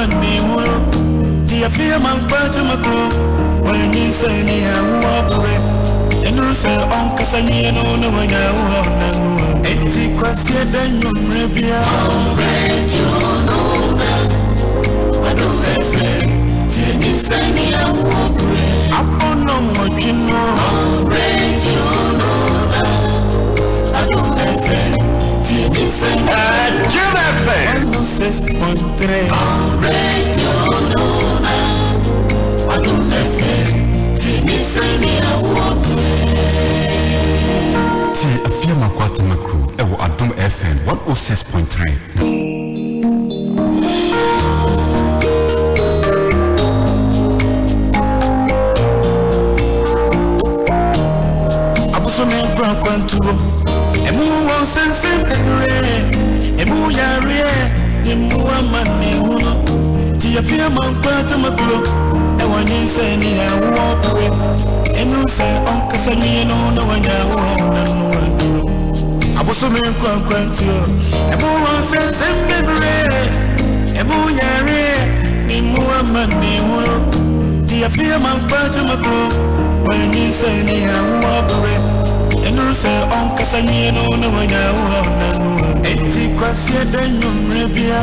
amanehunu Nti afei ama nkwagye ma kuro Wɔyɛ nyinsɛn ne awoɔ berɛ Ɛnuru sɛ ɔnkasa nwie no na wanya wo hɔ nanu Enti kwaseɛ da nnwummerɛ bia Radio Nona Adom FM Tie nyinsɛn ne awoɔ berɛ Abɔnɔ nwɔtwe no Radio Nona Adom FM Tie nyinsɛn ne Adom FM 106.3 Radio Nona Adom FM Tie nyinsɛn ne awoɔ berɛ Tie Afia Mankwaa Tamakru ɛwɔ Adom FM 106.3. Abosome nkura kwantuo emu wɔ nsɛnsɛm bebree emu yareɛ ne mu amanehunu nti yɛfi ama nkwa tamakuro ɛwɔ nyinsɛn ne awoɔ berɛ ɛnu sɛ ɔnkasa nwie no na wanya wo hɔ nano aduro abosome nkura kwantuo emu wɔ nsɛnsɛm bebree emu yareɛ ne mu amanehunu nti yɛfi ama nkwa tamakuro wɔyɛ nyinsɛn ne awoɔ berɛ ɛnu sɛ ɔnkasa nwie no na wanya wo hɔ nano enti kwaseɛ da nnwummerɛ bia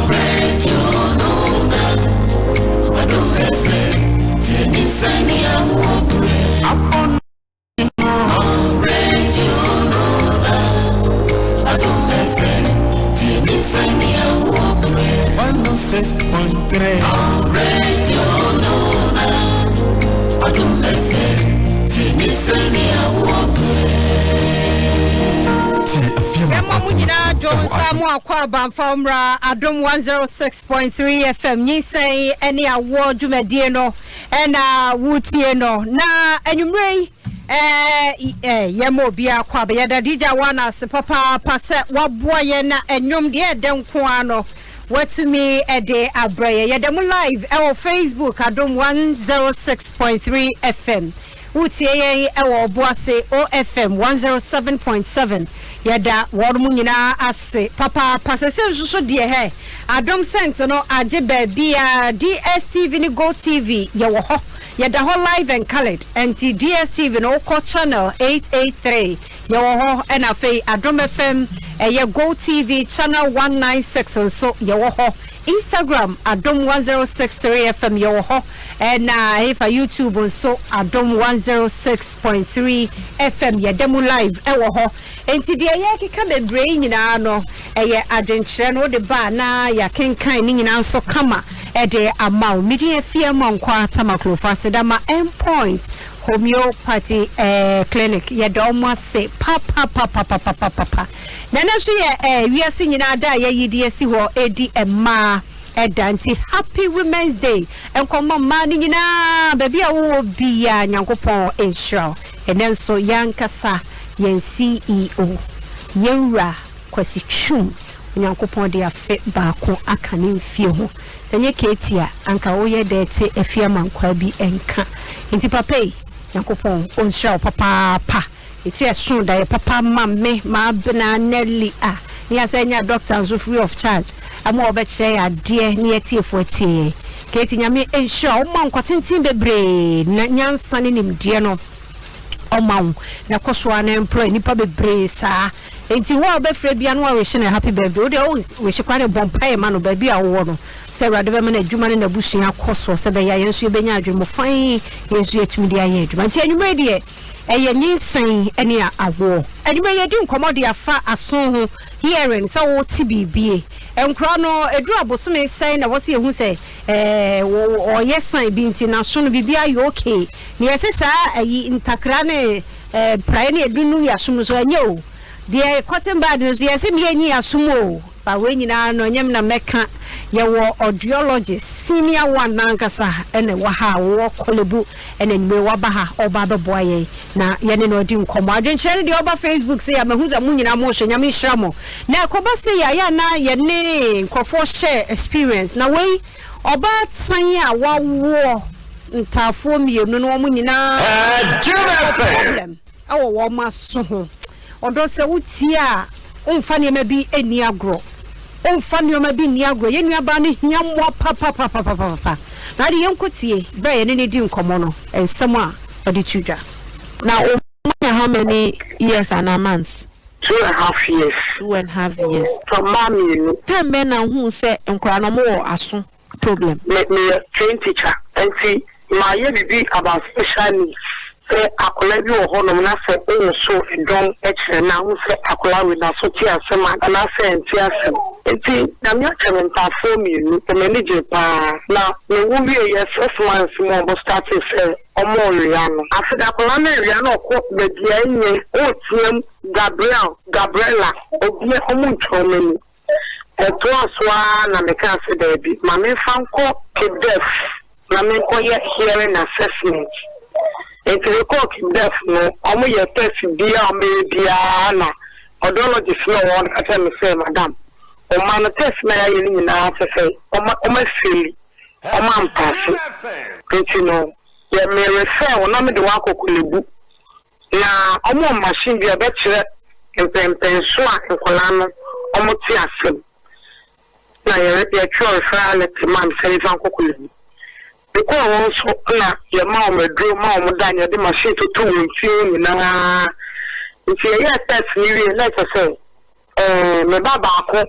Radio Nona Adom FM tie nyinsɛn ne awoɔ berɛ Abɔ Radio Nona Adom FM tie nyinsɛn ne awoɔ berɛ 106.3 Radio Nona Adom FM tie nyinsɛn ne awoɔ berɛ Tie Afia Yɛma Mankwaa mo nyinaa Tamakru dwo ɛwɔ nsa Adom mu akɔ abamfa mmra Adom 106.3 FM nyinsɛn ne awoɔ dwumadie no ɛna wotie no na anwummerɛ yi yɛma obiara kɔ aba. Yɛda DJ Awana ase papaapa sɛ waboa yɛn na ɛnwom deɛ ɛdɛ nko ara no watumi de abrɛ yɛn. Yɛda mu live ɛwɔ Facebook Adom 106.3 FM. Wotie yɛn ɛwɔ Ɔboase OFM 107.7. Yɛda wɔn mu nyinaa ase papaapa. Sɛ nso so deɛ hɛ Adom Sent no agye baabi a DSTV ne Go TV yɛwɔ hɔ. Yɛda hɔ live and coloured. Nti DSTV no wokɔ channel 883 yɛwɔ hɔ, ɛna afei Adom FM ɛyɛ Go TV channel 196 nso yɛwɔ hɔ. Instagram Adom 106.3 FM yɛwɔ hɔ, ɛna ɛfa YouTube nso Adom 106.3 FM yɛda mu live ɛwɔ hɔ. Nti deɛ yɛkeka bebree nyinaa no ɛyɛ adwenkyerɛ no wode ba na yɛakenkan ne nyinaa nso kama ɛde ama wo. Mede Afie ma Nkwa Tamakurofo asedama Endpoint Homeopathy Clinic. Yɛda ɔmo ase papapapapapapa. Na ɛno nso yɛ wiase nyinaa da a yɛyi de asi hɔ edi mmaa ɛda, nti happy Women's Day nkɔmmɔ mmaa no nyinaa baabi a wowɔ biara. Nyankopɔn nhyira wo. Ɛnɛ nso yɛankasa yɛn CEO, yɛnwura Kwasi Twum, Onyankopɔn de afe baako aka ne mfie ho. Sɛ nyɛ keeti a anka woyɛ dɛ te afie amankwaa bi nka. Nti papa yi, Nyankopɔn ɔnhyira wo papaapa. Ɛti ɛso da yɛ papa ma me maabena Nelly a ne yɛasɛ nya doctor nso free of charge ama wɔbɛkyerɛ yɛ adeɛ ne yɛtiefoɔ atie yɛn. Keeti, Nyame nhyira wo ma nkwa tenten bebree na nyansa ne nimdeɛ no ɔma wo na kɔ so a na employ nipa bebree saa. Nti wo a wobɛfrɛ bia no warehyɛ no happy birthday, wo deɛ worehyɛ kwan ne bɔ mpaeɛ ma no baabi a wowɔ no sɛ Awurade bɛma no adwuma ne n'abusua akɔ soɔ sɛ bɛyɛ a yɛn nso yɛbɛnya adwene fan, yɛn nso yɛtumi de ayɛ adwuma. Nti anwummerɛ deɛ ɛyɛ nyinsɛn ne awoɔ. Anwummerɛ yɛdi nkɔmmɔ de afa aso ho, hearing, sɛ wote biribie. Nkora no ɛduru abosome sɛn na wɔsɛ yɛhu sɛ ɔyɛ sign bi nti n'aso no biribi ayɛ okay? Na yɛsɛ saa ayi ntakra ne praeɛ ne yɛdunum yɛ asom no so ɛnyɛ o. Deɛ cotton bud no so yɛsɛ meyɛnyi asom o. Ba wei nyinaa no ɛnyɛ me na mɛka. Yɛwɔ audiologist senior one nankasa ɛna ɛwɔ ha a wɔwɔ Korle-Bu, ɛna anwummerɛ waba ha ɔba abɛboa yɛn na yɛne no adi nkɔmmɔ. Adwenkyerɛ no deɛ ɔba Facebook sɛ yɛamahu sɛ mo nyinaa mohwɛ. Nyame nhyira mo. Na ɛkɔba sɛ yɛ ayɛ na yɛne nkurɔfoɔ share experience. Na wei ɔbaatan a wawoɔ ntaafoɔ mmienu no wɔn nyinaa problem ɛwɔ wɔn aso ho. Ɔdɔ sɛ wotie a womfa nneɛma bi nni agorɔ. Womfa nneɛma bi nni agorɔ. Yɛn nuabaa no hia mmoa papapapapapa. Na ade yɛnkɔtie berɛ a yɛne no di nkɔmmɔ no, nsɛm a ɔde to dwa. Na wo mma nya how many years anaa months? 2½ years. 2½ years. Tɔ mmaa mmienu. Time bɛn na wohuu sɛ nkwadaa no wɔwɔ aso problem? Me meyɛ trained teacher nti mayɛ biribi about special needs sɛ akwadaa bi wɔ hɔnom na sɛ wowoso dɔm kyerɛ no a wohu sɛ akwadaa wei n'aso te asɛm a anaasɛ ɛnte asɛm nti Nyame akyɛ me ntaafoɔ mmienu na m'ani gyee paa na mewo wieeɛ 6 months mu a ɔmo startee sɛ ɔmo rewea no. Afei de akwadaa no rewea na ɔkɔ baabi a ɛnyɛ ɔreteam Gabriel Gabriela obia ɔmo ntwa ɔmo ani. Ɛtoaa so ara na mekaa sɛ daabi, ma memfa nkɔ Cape Deaf na menkɔyɛ hearing assessment. Nti mekɔɔ Cape Deaf no, wɔyɛɛ test biara a wɔbɛyɛ biara na audiologist no a ɔwɔ hɔ no ka kyerɛɛ me sɛ, Madam, wo mma no test no a yɛayɛ no nyinaa kyerɛ sɛ wɔafeeli, wɔampaase. Nti no, yɛ me refer wo na mede wo akɔ Korle Bu. Na wɔwɔ machine bi a ɛbɛkyerɛ mpɛnpɛnso a nkwadaa no wɔte asɛm. Na yɛre yɛtwerɛ referral letter maa me sɛ memfa nkɔ Korle Bu. Mekɔɔ hɔ nso na yɛma wɔn aduro ma wɔn da na yɛde machine toto wɔn ti ho nyinaa. Nti yɛyɛɛ test no wie na ɛkyerɛ sɛ ɛɛ me ba baako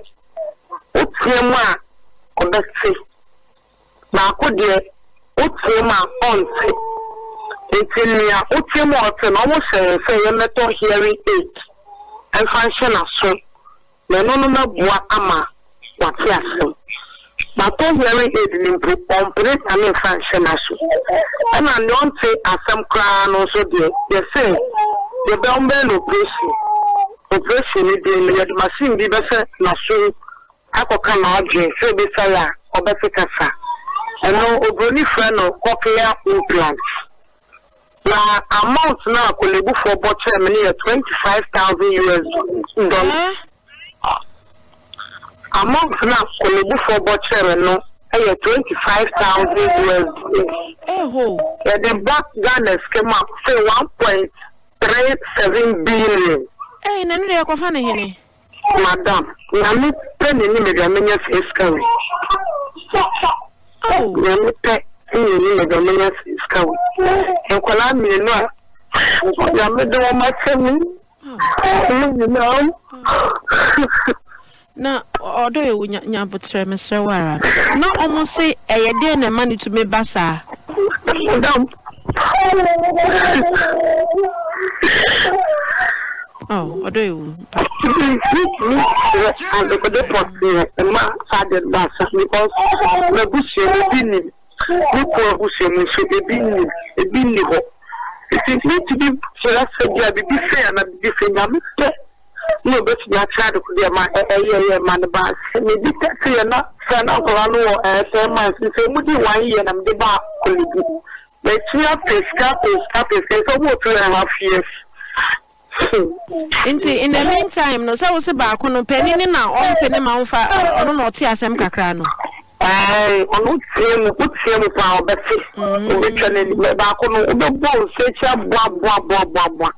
wotea mu a ɔbɛte. Baako deɛ, woteam a ɔnte. Enti nea woteam a ɔte no, wɔhyɛ yɛn sɛ yɛmmɛtɔ hearing aid mfa nhyɛ n'aso, na ɛno no bɛboa ama wate asɛm. Matɔ hearing aid no mpo, ɔmpene na memfa nhyɛ n'aso. Ɛna nea ɔnte asɛm koraa no nso deɛ, yɛse yɛbɛ wɔbɛyɛ no operation. Operation no din no, yɛde machine bi bɛhyɛ n'aso akɔka n'adwen sɛ obesiae a ɔbɛte kasa. Ɛno obroni frɛ no cochlear implant. Na amount no a Korlebufoɔ bɔ kyerɛɛ me no yɛ 25,000 US dollars. Amount no a Korlebufoɔ bɔ kyerɛɛ me no yɛ 25,000 US dollars. Yɛde ba Ghana sika mu a, say 1.37 billion. Ei, na ɛno deɛ yɛkɔfa no hene? Madam, Nyame pɛ na ɛnim baabi a mɛnya saa sika wei. Nyame pɛ na ɛnim baabi a mɛnya saa sika wei. Nkwadaa mmienu a Nyame de wɔn akyɛ me, wɔn nyinaa. Na ɔdɔ yɛ wo nya abotrɛ mesrɛ wo ara. Na wɔn se ɛyɛ deɛn na ɛma no tumi ba saa? Madam. Oh, ɔdɔ ewu mpa. Mentumi nkyerɛ adekode pɔtee a ɛma saa adeɛ no ba saa because m'abusua mu ebi nnim, me kunu abusua mu nso ebi nnim, ebi nni hɔ. Nti mentumi nkyerɛ sɛ bi a biribi sei anaa biribi sei, Nyame pɛ na obetumi akyerɛ adekode a ɛma ɛyɛeɛ ma no baa saa. Medi 30 year na saa na nkwadaa no wɔ ɛɛ 10 months nti wɔn di 1 year na mede baa Korle Bu. Matua pɛ sika pɛ sika pɛ sika nti wɔn wɔ 2½ years. Nti in the meantime no sɛ wo se baako no panin no na ɔmpene ma womfa ɔno na ɔte asɛm kakra no. Ae ɔno woteɛ mu woteɛ mu paa ɔbɛte ɔbɛtwa n'ani bɛ baako no wobɛbɔ nsa akyi aboaboaboaboaboa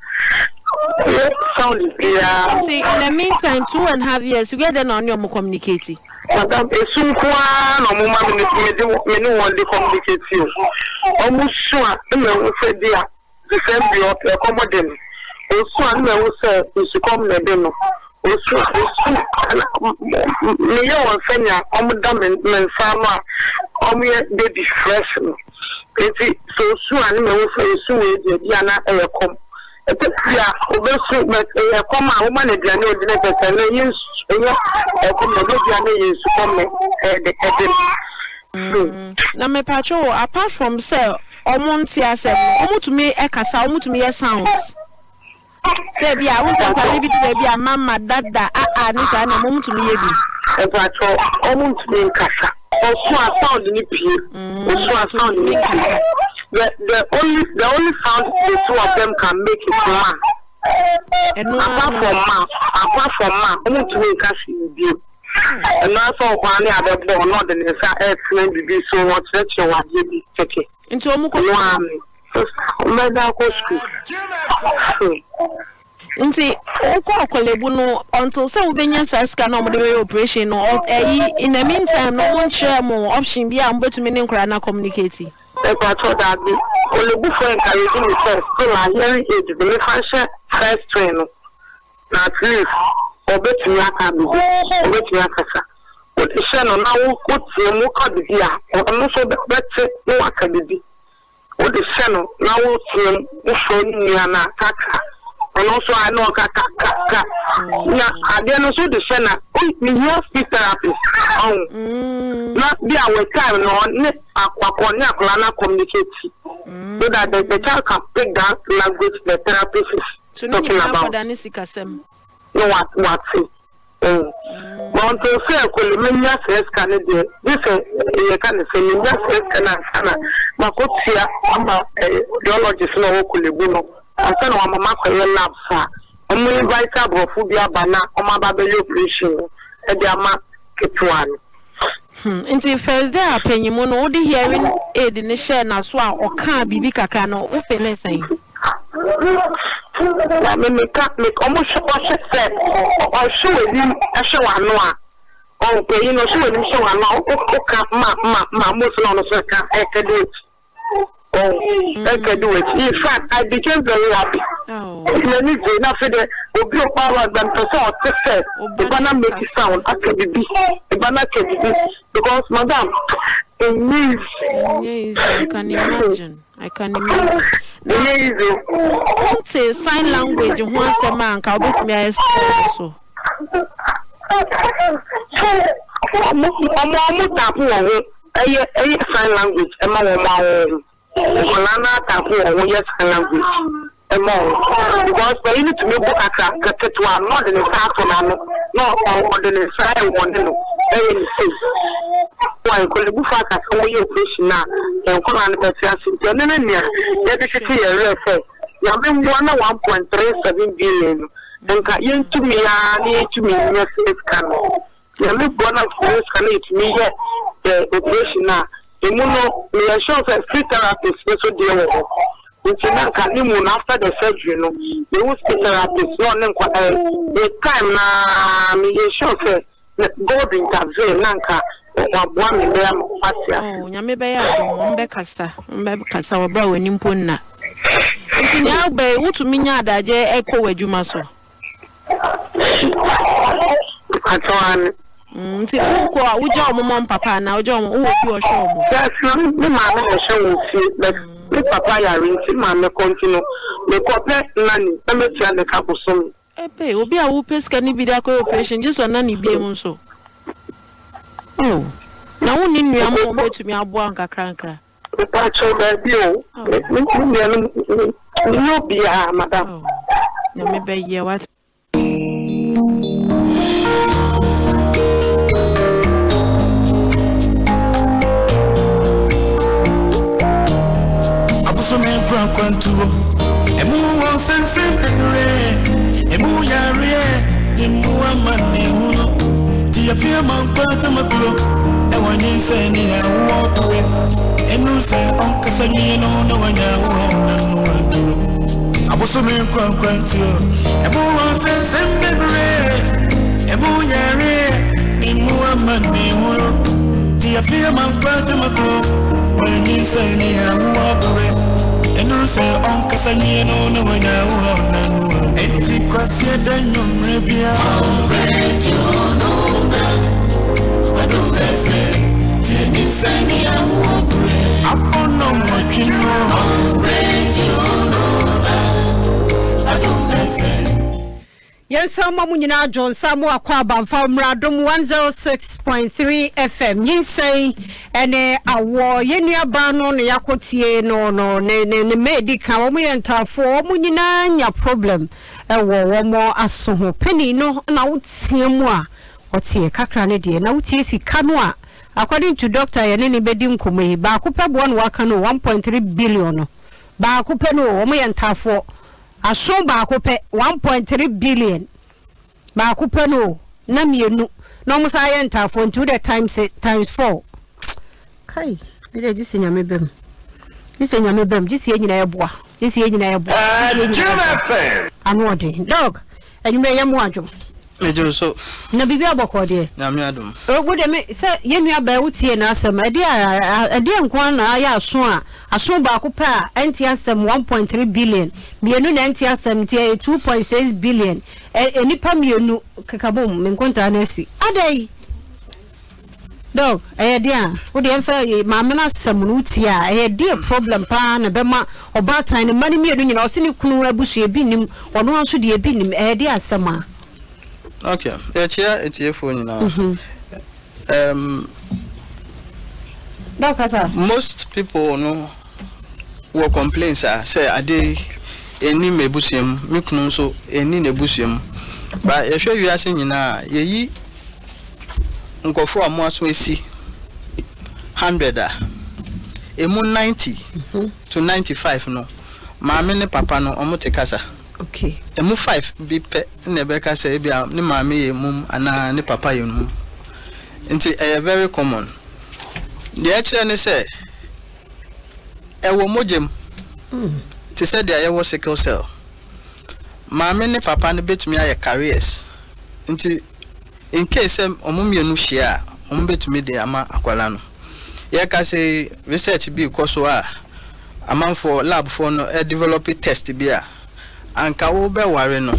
yɛ sound biara. Nti in the meantime 2½ years wia dɛn na ɔne ɔmo communicate? Madam esu nko ara na ɔmo ma me ne me de me ne wɔn de communicate o ɔmo su a na mahu sɛ bi a December ɔpɛ ɛkɔm de no osu a na mahu sɛ nsukɔm na ɛde no osu a osu na meyɛ wɔn sɛnea wɔn da me me nsa ano a wɔn yɛ baby fresh no nti sɛ osu a na mahu sɛ osu wei deɛ bi a na ɛyɛ kɔm ɛtɔ bi a obesu but ɛyɛ kɔm a woma no aduane a odi na kyerɛ sɛ na ɛyɛ nsu ɛyɛ ɛkɔm na ɔbɛdi a na ɛyɛ nsukɔm na ɛde ɛde no. Na mepatwo o apart from sɛ Ɔmo nte asɛm no, ɔmo tumi kasa, ɔmo tumi yɛ sounds. Sɛ ebi a, wohu sɛ nkwadaa no bi du baabi a mama, dada, aa ne saa nneɛma, ɔmo tumi yɛ bi. Mpakyɛw, ɔmo ntumi nkasa. Ɔso a sound no pue. Ɔso a sound no pue. The the only the only sound the two of them can make is ma. Ɛno ara Apart no. from ma, apart from ma, ɔmo ntumi nka hwee bio. Ɛno ara sɛ ɔkɔ ara ne abɛbɔ na ɔde ne nsa ɛretena biribi so ɔkyerɛkyerɛ wo adeɛ bi kɛkɛ. Nti ɔmo kɔ Ɛno sukuu? ara no. Sista, ɔmo bɛda akɔ sukuu. Nti wokɔɔ Korle-Bu no until sɛ wobɛnya saa sika no a wɔde bɛyɛ operation no ɛyi in the meantime no wɔnkyerɛɛ mo option bi a mobɛtumi ne nkwadaa no acommunicate? Mepakyɛw daabi, Korle-Bu foɔ encourage me sɛ still a hearing aid no mefa nhyɛ first twin no na at least ɔbɛtumi aka biribi, ɔbɛtumi akasa. Wode hyɛ no na wo woteam woka biribi a ɔno nso ɔbɛte na waka biribi. Wode hyɛ no na woteam wofrɛ wo nua no a ka ka ɔno nso a na ɔka ka ka ka na adeɛ no nso wode hyɛ na mehia speech therapist ɔho na bi a with time no ɔne akɔ ne akwadaa no communicate so that the child can pick that language the therapist is talking about. Na wate. Oh, ma until sɛ kole menya saa sika no deɛ, gye sɛ yɛka ne sɛ menya saa sika no ansa na makɔtua ama audiologist no a ɔwɔ Korle Bu no ansa na wama makɔyɛ labs a wɔn invite aborɔfo bi aba na wɔn aba abɛyɛ operation no de ama ketewa no. Hmm, nti first day a panyimu no wode hearing aid no hyɛɛ n'aso a ɔkaa biribi kakra no, wo feelee sɛn? Na me meka me ɔmo hwɛ ɔhwɛ sɛ ɔhwɛ w'anim hwɛ w'ano a ɔmpanyin no ɔhwɛ w'anim hwɛ w'ano a woka ma ma ma mo so na ɔno so ɛka ɛka di w'akyi ɔn ɛka di w'akyi in fact I became very happy m'ani gye na afei dɛ obi ɔkɔ awa gba mpɛ sɛ ɔte sɛ ɔba na make sound aka bibi ɔba na aka bibi because madam ɛnyɛ easy. Ɛnyɛ easy I can imagine. I can imagine. Na Ɛnyɛ easy o. wonte sign language ho asɛm a anka wobɛtumi a explain no so. Ɔmo ɔmo ɔmo tapo wɔn ho ɛyɛ ɛyɛ sign language ɛma wɔn ara wɔn ho. Nkwadaa no ara tapo wɔn ho yɛ sign language ɛma wɔn because panin no tumi bɔ kakra ketewa no na ɔde ne nsa ato n'ano na ɔde ne nsa ɛwɔne no ɛyɛ ne sei. Wɔ Korle-Bu fo aka sɛ wɔyɛ operation a yɛn nkwadaa no bɛte ase nti ɛno ne nea yɛde kyekye yɛn werɛ sɛ Nyame mmoa na 1.37 billion no nka yɛntumi ara na yɛntumi nyɛ saa sika no. Nyame boa na saa sika no yɛtumi yɛ the operation a emu no meyɛ sure sɛ speech therapist no nso deɛ wɔ hɔ nti na nka ne mu no after the surgery no yɛhu speech therapist na ɔne nkwadaa with time na meyɛ sure sɛ Na God intervene na nka waboa me bɛyɛ ama wate ase. Oh Nyame bɛyɛ adom wɔn bɛ kasa wɔn bɛ kasa wɔ berɛ a w'ani mpo nna. Nti nea aba yi wotumi nya adagye kɔ w'adwuma so? Mpakyɛw aane. Mm, nti wokɔ a wogya wɔn mom papa anaa wogya wɔn wowɔ obi ɔhwɛ wɔn? Yes, na me maame na ɛhwɛ wɔn fie but me papa yare nti maame kɔ nti no mekɔ pɛ nanny na matua ne ka bosome. Ebei, obi a wopɛ sika no bi de akɔyɛ operation gye sɛ ɔna ne bio nso. Oh, na wonni nua mu a wɔbɛtumi aboa wo nkakrankra? Mepakyɛw daabi o, me me nuanom menni obiara madam. Oh, Nyame bɛyɛ wate. Abosome nkura kwantuo emu wɔ nsɛnsɛm bebree emu yareɛ emu amanehunu ti yɛfi ama nkwa tamakuro ɛwɔ nyinsɛn ne awoɔ berɛ ɛnu sɛ ɔnkasa nwie no na wanya awoɔ na no aduro abosome nkura kwantuo emu wɔ nsɛnsɛm bebree emu yareɛ emu amanehunu ti yɛfi ama nkwa tamakuro wɔ nyinsɛn ne awoɔ berɛ ɛnu sɛ ɔnkasa nwie no na wanya awoɔ na no enti kwaseɛ da nnwummerɛ bia abɔnɔ nwɔtwe no Yɛnsan mma mo nyinaa dwo nsa mo akɔ aba mfa mmra Adom 106.3 FM nyinsɛn ne awoɔ yɛn nua baa no na yɛakɔ tie no no ne ne ne mma edi kan wɔn yɛ ntaafoɔ wɔn nyinaa nya problem wɔ wɔn aso ho panin no na woteɛ mu a ɔteɛ kakra no deɛ na wotie sika no a according to doctor yɛne ne bɛdi nkɔmmɔ yi baako pɛ boɔ na waka no 1.3 billion no baako pɛ no wɔn yɛ ntaafoɔ Aso baako pɛ, 1.3 billion baako pɛ no o, na mmienu na wɔn san yɛ ntaafoɔ nti wodɛ times times four. Kai, me deɛ gye sɛ nyame bɛ mu. Gye sɛ Nyame bam, gye sɛ yɛn nyinaa yɛboa, gye sɛ yɛn nyinaa yɛboa, gye sɛ yɛn nyinaa yɛboa. Ano ɔden. Dɔg, anwummerɛ yɛ mo adwo. Megye wo so. Na biribi abɔkɔɔ deɛ? Nyame adom. Wo deɛ me sɛ yɛn nua baa wo tie n'asɛm ɛdeɛ a ɛdeɛ nko ara na ayɛ aso a aso baako pɛ a ɛnte asɛm 1.3 billion mmienu na ɛnte asɛm nti ɛyɛ 2.6 billion ɛ nnipa mmienu keka bom me nkontaa no asi adɛn? Dog, ɛyɛ deɛ a, wo deɛ mfa maame no asɛm no wotie a, ɛyɛ deɛ problem paa na ɛbɛma ɔbaatan ne mma no mmienu nyinaa, ɔse ne kunu abusua ebi nnim, ɔno ara nso deɛ ebi nnim, ɛyɛ deɛ asɛm a. Ok, yɛkyea atiefoɔ nyinaa. Dog kasa. Most people no wɔ complaints a sɛ adeɛ yi ɛnni m'abusua mu, me kunu nso ɛnni n'abusua mu. But yɛhwɛ wiase nyinaa a, yɛyi nkurɔfoɔ a wɔn aso asi 100 a, ɛmu 90 to 95 no, maame ne papa no wɔte kasa. Okay. Ɛmu 5 bi pɛ na ɛbɛka sɛ ebia ne maame yɛ mum anaa ne papa yɛ mum. Nti ɛyɛ very common. Deɛ ɛkyerɛ ne sɛ, ɛwɔ mogya mu te sɛ deɛ yɛwɔ sickle cell. Maame ne papa no bɛtumi ayɛ carriers. Nti in case sɛ wɔn mmienu hyia a, wɔn bɛtumi de ama akwadaa no. Yɛka sɛ research bi rekɔ so a, amanfoɔ labfoɔ no develop test bi a, anka wobɛware no,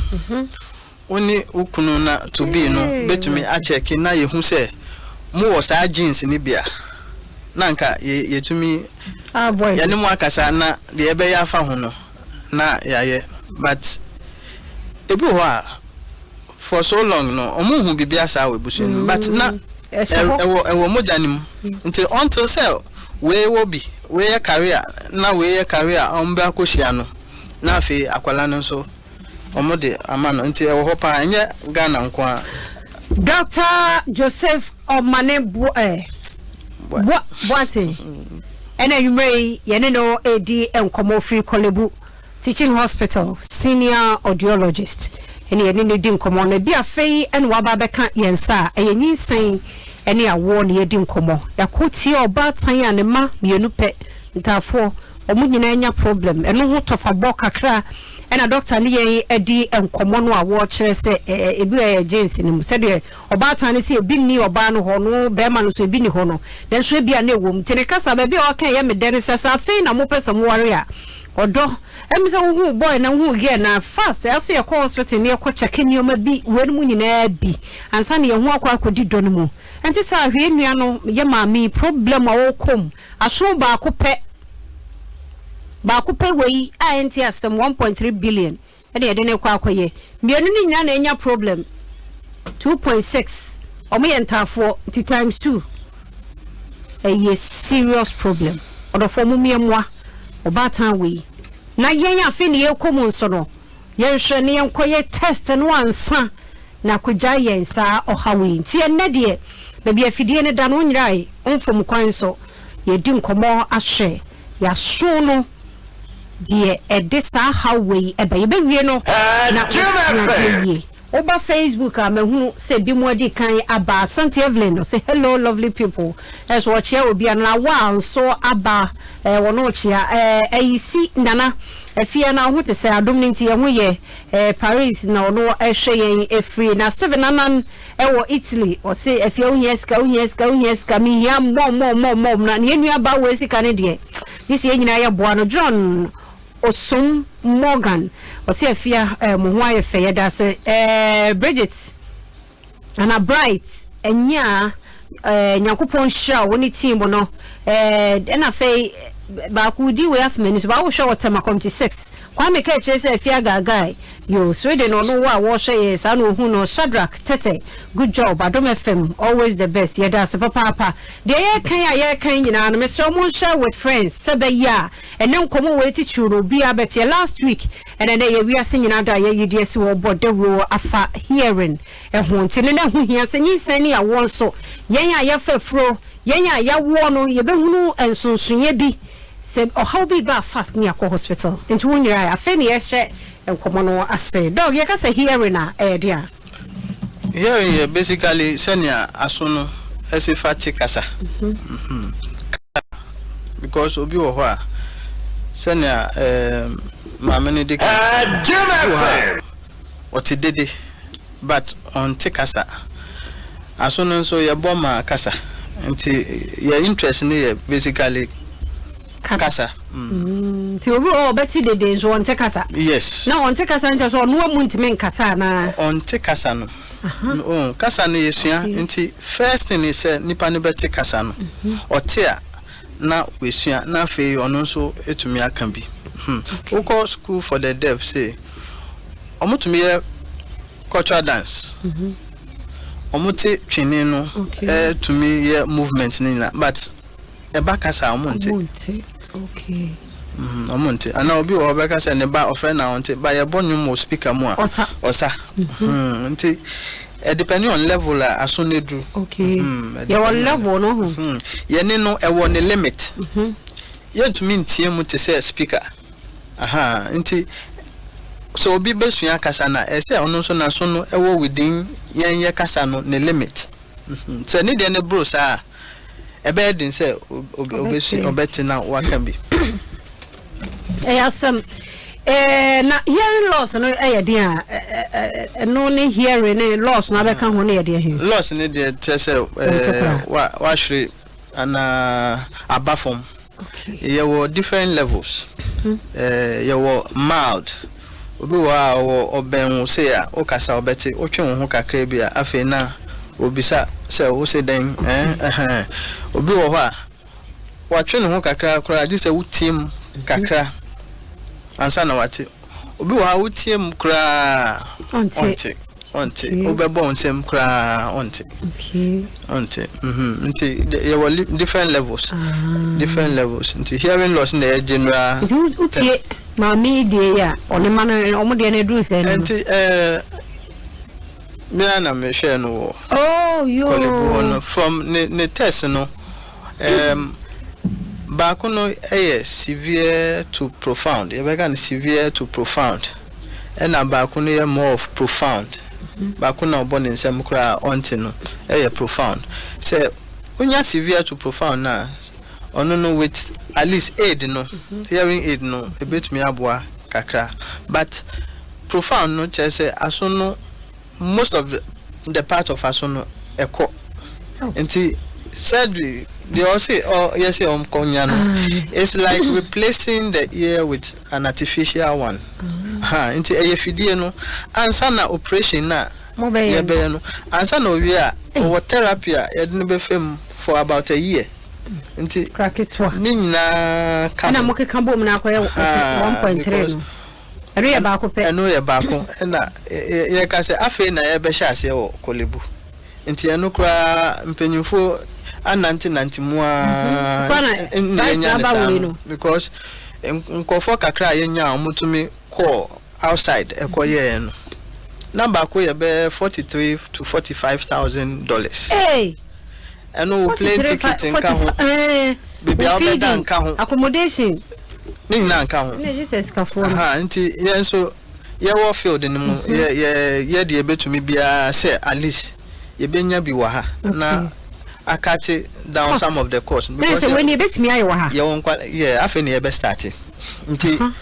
wo ne wo kunu na to be no bɛtumi akyɛke na yɛhu sɛ mowɔ saa genes no bi a, na anka yɛtumi yɛne mo akasa na deɛ yɛbɛyɛ afa ho no na yɛayɛ. But ebi wɔ hɔ a, for so long no, ɔmo nhu biribiara saa wɔ abusua no mu, but na ɛwɔ ɛwɔ mogya no mu. Nti until sɛ wei wɔ bi, wei yɛ carrier na wei yɛ carrier a ɔmo bɛ akɔhyia no, na afei akwadaa no nso ɔmo de ama no. Nti ɛwɔ hɔ paa, ɛnyɛ Ghana nko ara. Doctor Joseph Omane Boateng ɛna anwummerɛ yi yɛne no redi nkɔmmɔ firi Korle Bu Teaching Hospital Senior Audiologist ɛna yɛne no di nkɔmmɔ no. Ebi afei ɛna waba abɛka yɛn nsa a ɛyɛ nyinsɛn ɛne awoɔ na yɛdi nkɔmmɔ. Yɛakɔ tie ɔbaatan a ne mma mmienu pɛ, ntaafoɔ, wɔn nyinaa anya problem, ɛno ho tɔfabɔ kakra ɛna dɔkta ne yɛn adi nkɔmmɔ no a wɔrekyerɛ sɛ ebi ɛyɛ genes no mu sɛdeɛ ɔbaatan no sɛ ebi nni ɔbaa no hɔ no barima no nso ebi nni hɔ no nanso ebi a na ɛwɔ mu nti ne kasa baabi a ɔka ɛyɛ me dɛ ne sɛ sɛ afei na mopɛ sɛ moware a ɔdɔ ɛmi sɛ wohu boy na wohu girl na fast ɛso yɛkɔ hospital ne yɛkɔ check nneɛma bi wei no mu nyinaa bi ansa na yɛn ho akɔ akɔdi dɔ no mu ɛnte sɛ ahwɛ nua no yɛ maame problem a ɔrekɔ mu asono baako pɛ baako pɛ wei a ɛnte asɛm 1.3 billion ɛna yɛde no rekɔ akɔyɛ. Mmienu no nyinaa na anya problem 2.6 wɔn yɛ ntaafoɔ nti times 2 ɛyɛ serious problem. Ɔdɔfoɔ mo mmea mmoa ɔbaatan wei na yɛn afei na yɛrekɔ mu nso no yɛnhwɛ na yɛnkɔyɛ test no ansa na akɔgyae yɛn saa ɔhaw yi. Nti ɛnnɛ deɛ baabi afidie no da no wonyerae womfom kwan so yɛdi nkɔmmɔ ahwɛ yɛaso no deɛ ɛde saa haw wei ɛba. Yɛbɛwie no na wasua adeɛ yie. Woba Facebook a mahunu sɛ binom adi kan aba. Asante Evelyn ɔse hello lovely people. Ɛso ɔkyea obi a na wa nso aba wɔn ɔkyea. Ayisi Nana Afia na wo ho te sɛ adom no nti yɛn ho yɛ. Paris na ɔno ɛhwɛ yɛn ɛfiri. Na Steven Anan ɛwɔ Italy ɔse Afia wohia sika wohia sika wohia sika mehia more more more more na ne nua ba wɔ sika no deɛ gye sɛ yɛn nyinaa yɛboa no. John Osom Morgan ɔse Afia mo ho ayɛ fɛ yɛda ase. Bridget ana Bright ɛnyia Nyankopɔn nhyira wo ne team no. Ɛna afei baako di wei afei m'ani so baako hwɛ wɔ Tema Committee 6 Kwame ka kyerɛ sɛ Afia Gaagai yo Sweden ɔno wo a wɔhwɛ yɛ saa na ohun no. Shadrach Tete good job Adom FM always the best yɛda ase papaapa. Deɛ yɛkan a yɛkan nyinaa no mesrɛ mo nhyɛ with friends sɛ bɛyɛ a ɛnɛ nkɔmmɔ wɔ etitiriw no obiara bɛteɛ. Last week ɛnɛ nɛ yɛ wiase nyinaa da yɛyi deɛ si wɔ bɔ dawuro afa hearing ɛho nti ne na ho hia sɛ nyinsɛn ne awoɔ nso yɛn a yɛafa afuro yɛn a yɛawoɔ no yɛbɛhunu nsonsonoeɛ bi sɛ ɔhaw bi ba fast ne akɔ hospital nti wo nyinaa afei ne yɛhyɛ nkɔmmɔ no ase. Dog yɛka sɛ hearing a ɛyɛ deɛ a hearing yɛ basically sɛnea aso no ɛsi fa te kasa. Because obi wɔ hɔ a Sɛnea ɛɛm maame no di kan Jim bi wɔ hɔ FM. a ɔte dede but ɔnte kasa. Aso no nso yɛbɔ ma kasa nti yɛ interest no yɛ basically kasa. Nti obi wɔ hɔ a ɔbɛte dede nso ɔnte kasa. Yes. Na ɔnte kasa nkyɛ sɛ ɔno amu ntumi nkasa anaa? Ɔnte kasa no. Oh, kasa no yɛsua nti first thing is sɛ nipa no bɛte kasa no. Ɔte a na wasua na afei ɔno nso etumi aka bi. Wokɔ school for the deaf say ɔmo tumi yɛ cultural dance. Ɔmo te twene no ɛtumi yɛ movement ne nyinaa, but ɛba kasa a, ɔmo nte. Ɔmo nte. Okay. Ɔmo nte. Ana obi wɔ hɔ bɛka sɛ ne ba ɔfrɛ na ɔnte ba, yɛbɔ nnwom wɔ speaker mu a, Ɔsa. Ɔsa. Nti ɛ depending on level a aso no duru. Yɛwɔ level no ho. Yɛne no ɛwɔ ne limit. Yɛntumi ntie mu te sɛ speaker. Aha, nti sɛ obi bɛsua kasa na ɛsɛ ɔno nso n'aso no ɛwɔ within yɛn yɛ kasa no ne limit. Sɛ ne deɛ ne boro saa a, ɛbɛyɛ den sɛ obɛsua, ɔbɛte na waka bi. Ɛyɛ asɛm. Na hearing loss no ɛyɛ den a, ɛno ne hearing ne loss no abɛka ho no yɛ deɛ he? Loss ne deɛ kyerɛ sɛ Ɔnte koraa. Wahwere anaa aba fam. Yɛwɔ different levels. Yɛwɔ mild. Obi wɔ hɔ a ɔwɔ ɔbɛn wo sei a, wokasa ɔbɛte, wotwe wo ho kakra bi a, afei na obisa sɛ wo se dɛn ɛhɛn. Obi wɔ hɔ a watwe ne ho kakra koraa gye sɛ wotie mu kakra ansa na wate. Obi wɔ hɔ a wotie mu koraa ɔnte. Ɔnte, ɔnte. Wobɛbɔ wo nsam koraa ɔnte. Ɔnte. Nti yɛwɔ different levels. Different levels. Nti hearing loss na ɛyɛ general. Nti wotie maame yi deɛ yi a, ɔne ma no ɔmo deɛ no aduru sɛ no. Nti me na mehwɛɛ no wɔ Oh yo. Korle Bu hɔ no, from ne test no, baako no yɛ severe to profound, yɛbɛka no severe to profound, ɛna baako no yɛ more of profound. Baako na ɔbɔ ne nsam koraa a ɔnte no ɛyɛ profound. Sɛ wonya severe to profound na ɔno no with at least aid no, hearing aid no ebetumi aboa kakra, but profound no kyerɛ sɛ aso no, most of the part of aso no ɛkɔ. Nti surgery deɛ ɔse ɔ yɛsɛ ɔnkɔ nya no, it's like replacing the ear with an artificial one. Ha nti ɛyɛ fidie no ansa na operation na Mobɛyɛ no. Yɛbɛyɛ no ansa na owie a, ɔwɔ therapy a yɛde no bɛfɛ mu for about a year, nti Kora ketewa. Ne nyinaa ka Ɛna ho. mokeka bom na akɔyɛ Ah, 1.3 because no. Ɛno yɛ baako pɛ. Ɛno yɛ baako, ɛna yɛka sɛ afei na yɛbɛhyɛ aseɛ wɔ Korle Bu, nti ɛno koraa mpanyinfoɔ anantenante mu a Koraa na na price yɛnya na ne aba saa wei no no. because nkɔfoɔ kakra a yɛnya a wɔtumi kɔɔ outside ɛkɔyɛɛ no na baako yɛ bɛyɛ $43,000 to $45. Hey! Ɛno wo plane 43 ticket nka ho, 45, baabi a wo wobɛda feeding, nka ho, accommodation. Ne nyinaa nka ho. Ne gye sɛ sikafoɔ no. Aha, nti yɛn nso yɛwɔ field no mu, yɛ deɛ yɛbɛtumi biara sɛ at least yɛbɛnya bi wɔ ha na acut down Cost. some of the cost. Na sɛ wei ni ebɛtumi ayɛ wɔ ha? Yɛwɔ nkwa yɛ, afei na yɛbɛ start, nti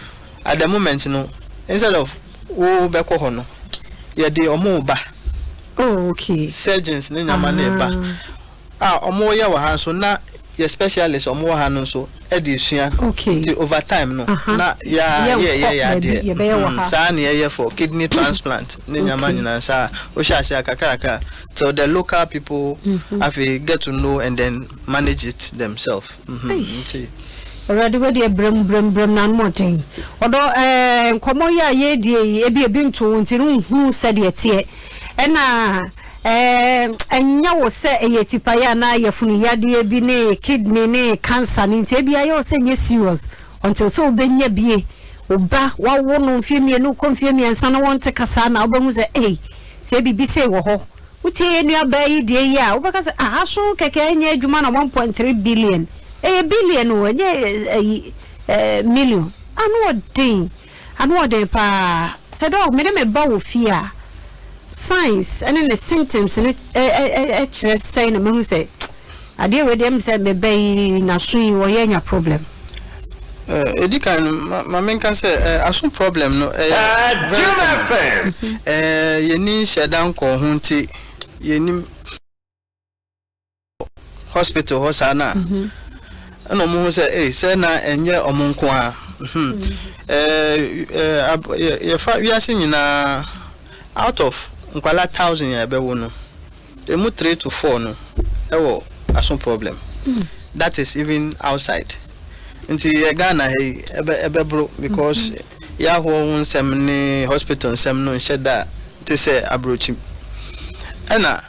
at the moment no, instead of wo bɛkɔ hɔ no, yɛde ɔmo ba. Oh, okay. Surgeons ne nyama ne ba a ɔmo yɛ wɔ ha nso na yɛ specialist ɔmo wɔ ha no nso ɛde esua. Nti over time no na yɛ Yɛnkɔ yɛ yɛ yɛ baabi, adeɛ. yɛbɛyɛ wɔ ha. Saa na yɛyɛ for kidney transplant ne nyama nyinaa saa, wohyɛ ase a kakrakra till the local people afei get to know and then manage it themselves. Eish. Nti Awurade, wadi brɛm brɛm brɛm na mmɔden ɔdɔ nkɔmmɔ yi a yɛredie yi, ebi nto wo nti no nhu sɛdeɛ teɛ, ɛna ɛnyɛ wo sɛ ɛyɛ tipaeɛ anaa yɛfunu yadeɛ bi ne kidney ne cancer ne, nti ebi ayɛ wo sɛ nyɛ serious until sɛ wobɛnya bie, wo ba wawo no mfeɛ 2 kɔ mfeɛ 3 na wɔnte kasa na wobɛhu sɛ ei, sɛ biribi sei wɔ hɔ. Wotie yɛ nuabaa yi deɛ yi a, wobɛka sɛ ah, aso kɛkɛ ɛnyɛ adwuma na 1.3 billion, ɛyɛ billion o, ɛnyɛ ɛyi million. Ano ɔden, ano ɔden paa sɛ dɛ mede me ba wɔ fie a, signs ɛne ne symptoms no ɛkyerɛ sɛn na mehu sɛ adeɛ wei deɛ sɛ meba yi naso yi wɔyɛ anya problem? Ɛdi kan no, ma menka sɛ aso problem no ɛyɛ very common. Yɛnni nhyɛ da nkɔɔ ho nti yɛnim hospital hɔ saa no a ɛna ɔmo ho sɛ ee sɛ na ɛnyɛ ɔmo nko a. Yɛfa wiase nyinaa, out of nkwalaa 1,000 a ɛbɛwo no, emu three to four no ɛwɔ aso problem. That is even outside. Nti yɛ Ghana ha yi ɛbɛboro because yɛahoɔ ho nsɛm ne hospital nsɛm no nhyɛ da te sɛ aburokyi. Ɛna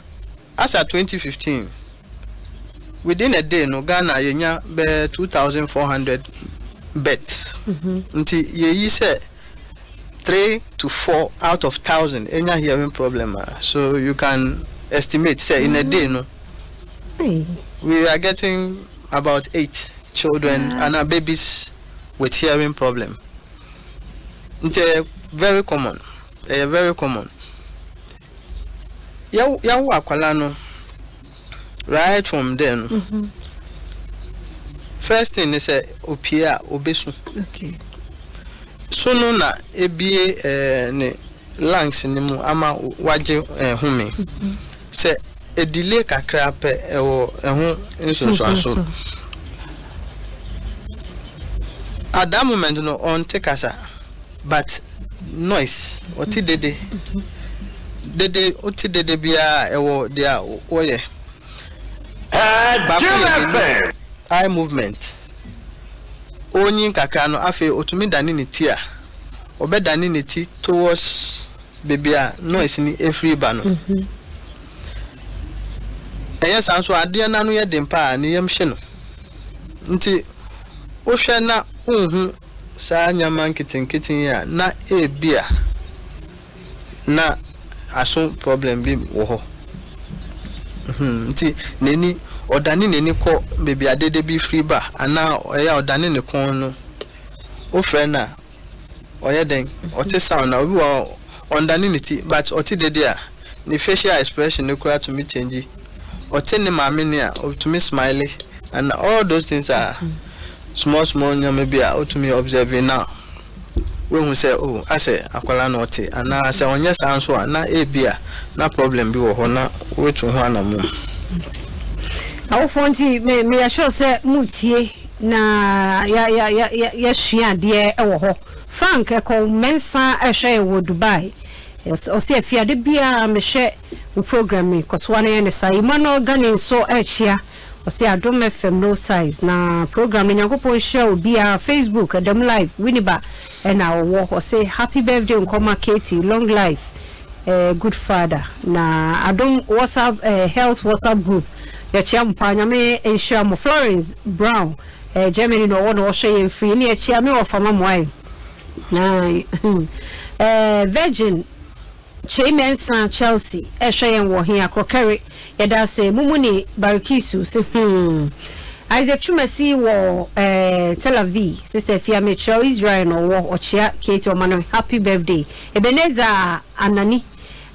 asa 2015, within a day no, Ghana yɛnya bɛɛ 2,400 births. Nti yɛyi sɛ three to four out of 1,000 enya hearing problem a, so you can estimate sɛ in a day no we are getting about eight children and our babies with hearing problem. Nti ɛyɛ very common, ɛyɛ very common. Yɛwo akwalaa no, right from there no, first thing ne sɛ opie a obesu. So no na ebie ne lungs ne mu ama wagye home. Sɛ edelay kakra pɛ, ɛwɔ ɛho nsonsoaso. At that moment no, ɔnte kasa but noise, ɔte dede. Dede, ɔte dede biara, ɛwɔ deɛ wɔyɛ. Baako yɛ n'ani, eye movement. Onyin kakra no, afei otumi dane ne ti a ɔbɛdane ne ti towards baabi a noise ni efiri ba no. Ɛyɛ saa nso, adeɛ n'ano yɛ den paa, ne yam hye no. Nti wohwɛ na wonhu saa nneɛma nketenkete yi a, na ebi a na aso problem bi wɔ hɔ. Nti n'ani, ɔdane n'ani kɔ baabi a dede bi firi ba anaa ɛyɛ a ɔdane ne kɔn no, wofrɛ no a ɔyɛ den, ɔte sound na obi wɔ hɔ ɔndane ne ti but ɔte dede a, ne facial expression no koraa tumi change. Ɔte ne maame ne a, ɔtumi smile and all those things are small small nneɛma bi a ɔtumi observe na wehu sɛ, oh, asɛ akwadaa no ɔte anaa sɛ ɔnyɛ saa nso a, na ebi a na problem bi wɔ hɔ na wetu ho anammɔn. Awofoɔ, nti meyɛ sure sɛ motie na yɛsua adeɛ wɔ hɔ. Frank ɛkɔ Mɛnsa ɛhwɛ yɛ wɔ Dubai. Ɔsɛ afiade biara mehwɛ wo program yi, kɔsoa no yɛ ne saa. Emmanuel Gane nso ɛkyia, ɔsɛ Adom FM no size na program no, Nyankopɔn nhyira obiara. Facebook ɛdɛm live, Winneba ɛna ɔwɔ. Ɔsɛ happy birthday nkɔma Katie, long life, good father. Na Adom WhatsApp health WhatsApp group, yɛkyia mo paa, Nyame nhyira mo. Florence Brown, Germany na ɔwɔ na ɔhwɛ yɛn firi ne. Yɛkyia me wɔ fama mo ayɛ na Virgin Kyei Mɛnsa Chelsea ɛhwɛ yɛn wɔ he Akorɔkɛre. Yɛda ase mumu ne Barikisu se Isaac Twumasi wɔ Tel Aviv. Sister Fia, mekyerɛw Israel na ɔwɔ. Ɔkyea Katie, ɔma no happy birthday. Ebenezer Anani,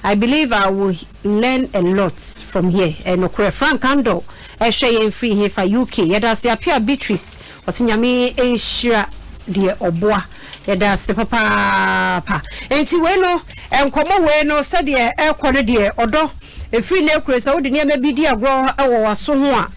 "I believe I will learn a lot from here." Nokorɛ. Frank Andor ɛhwɛ yɛn firi he fa UK. Yɛda ase. Apia Beatrice ɔsɛ Nyame nhyira deɛ ɔboa. Yɛda ase papaapa. Nti wei no, nkɔmmɔ wei no, sɛdeɛ ɛrekɔ no deɛ, ɔdɔ ɛfiri no akure sɛ wode nneɛma bi di agorɔ wɔ w'aso ho a,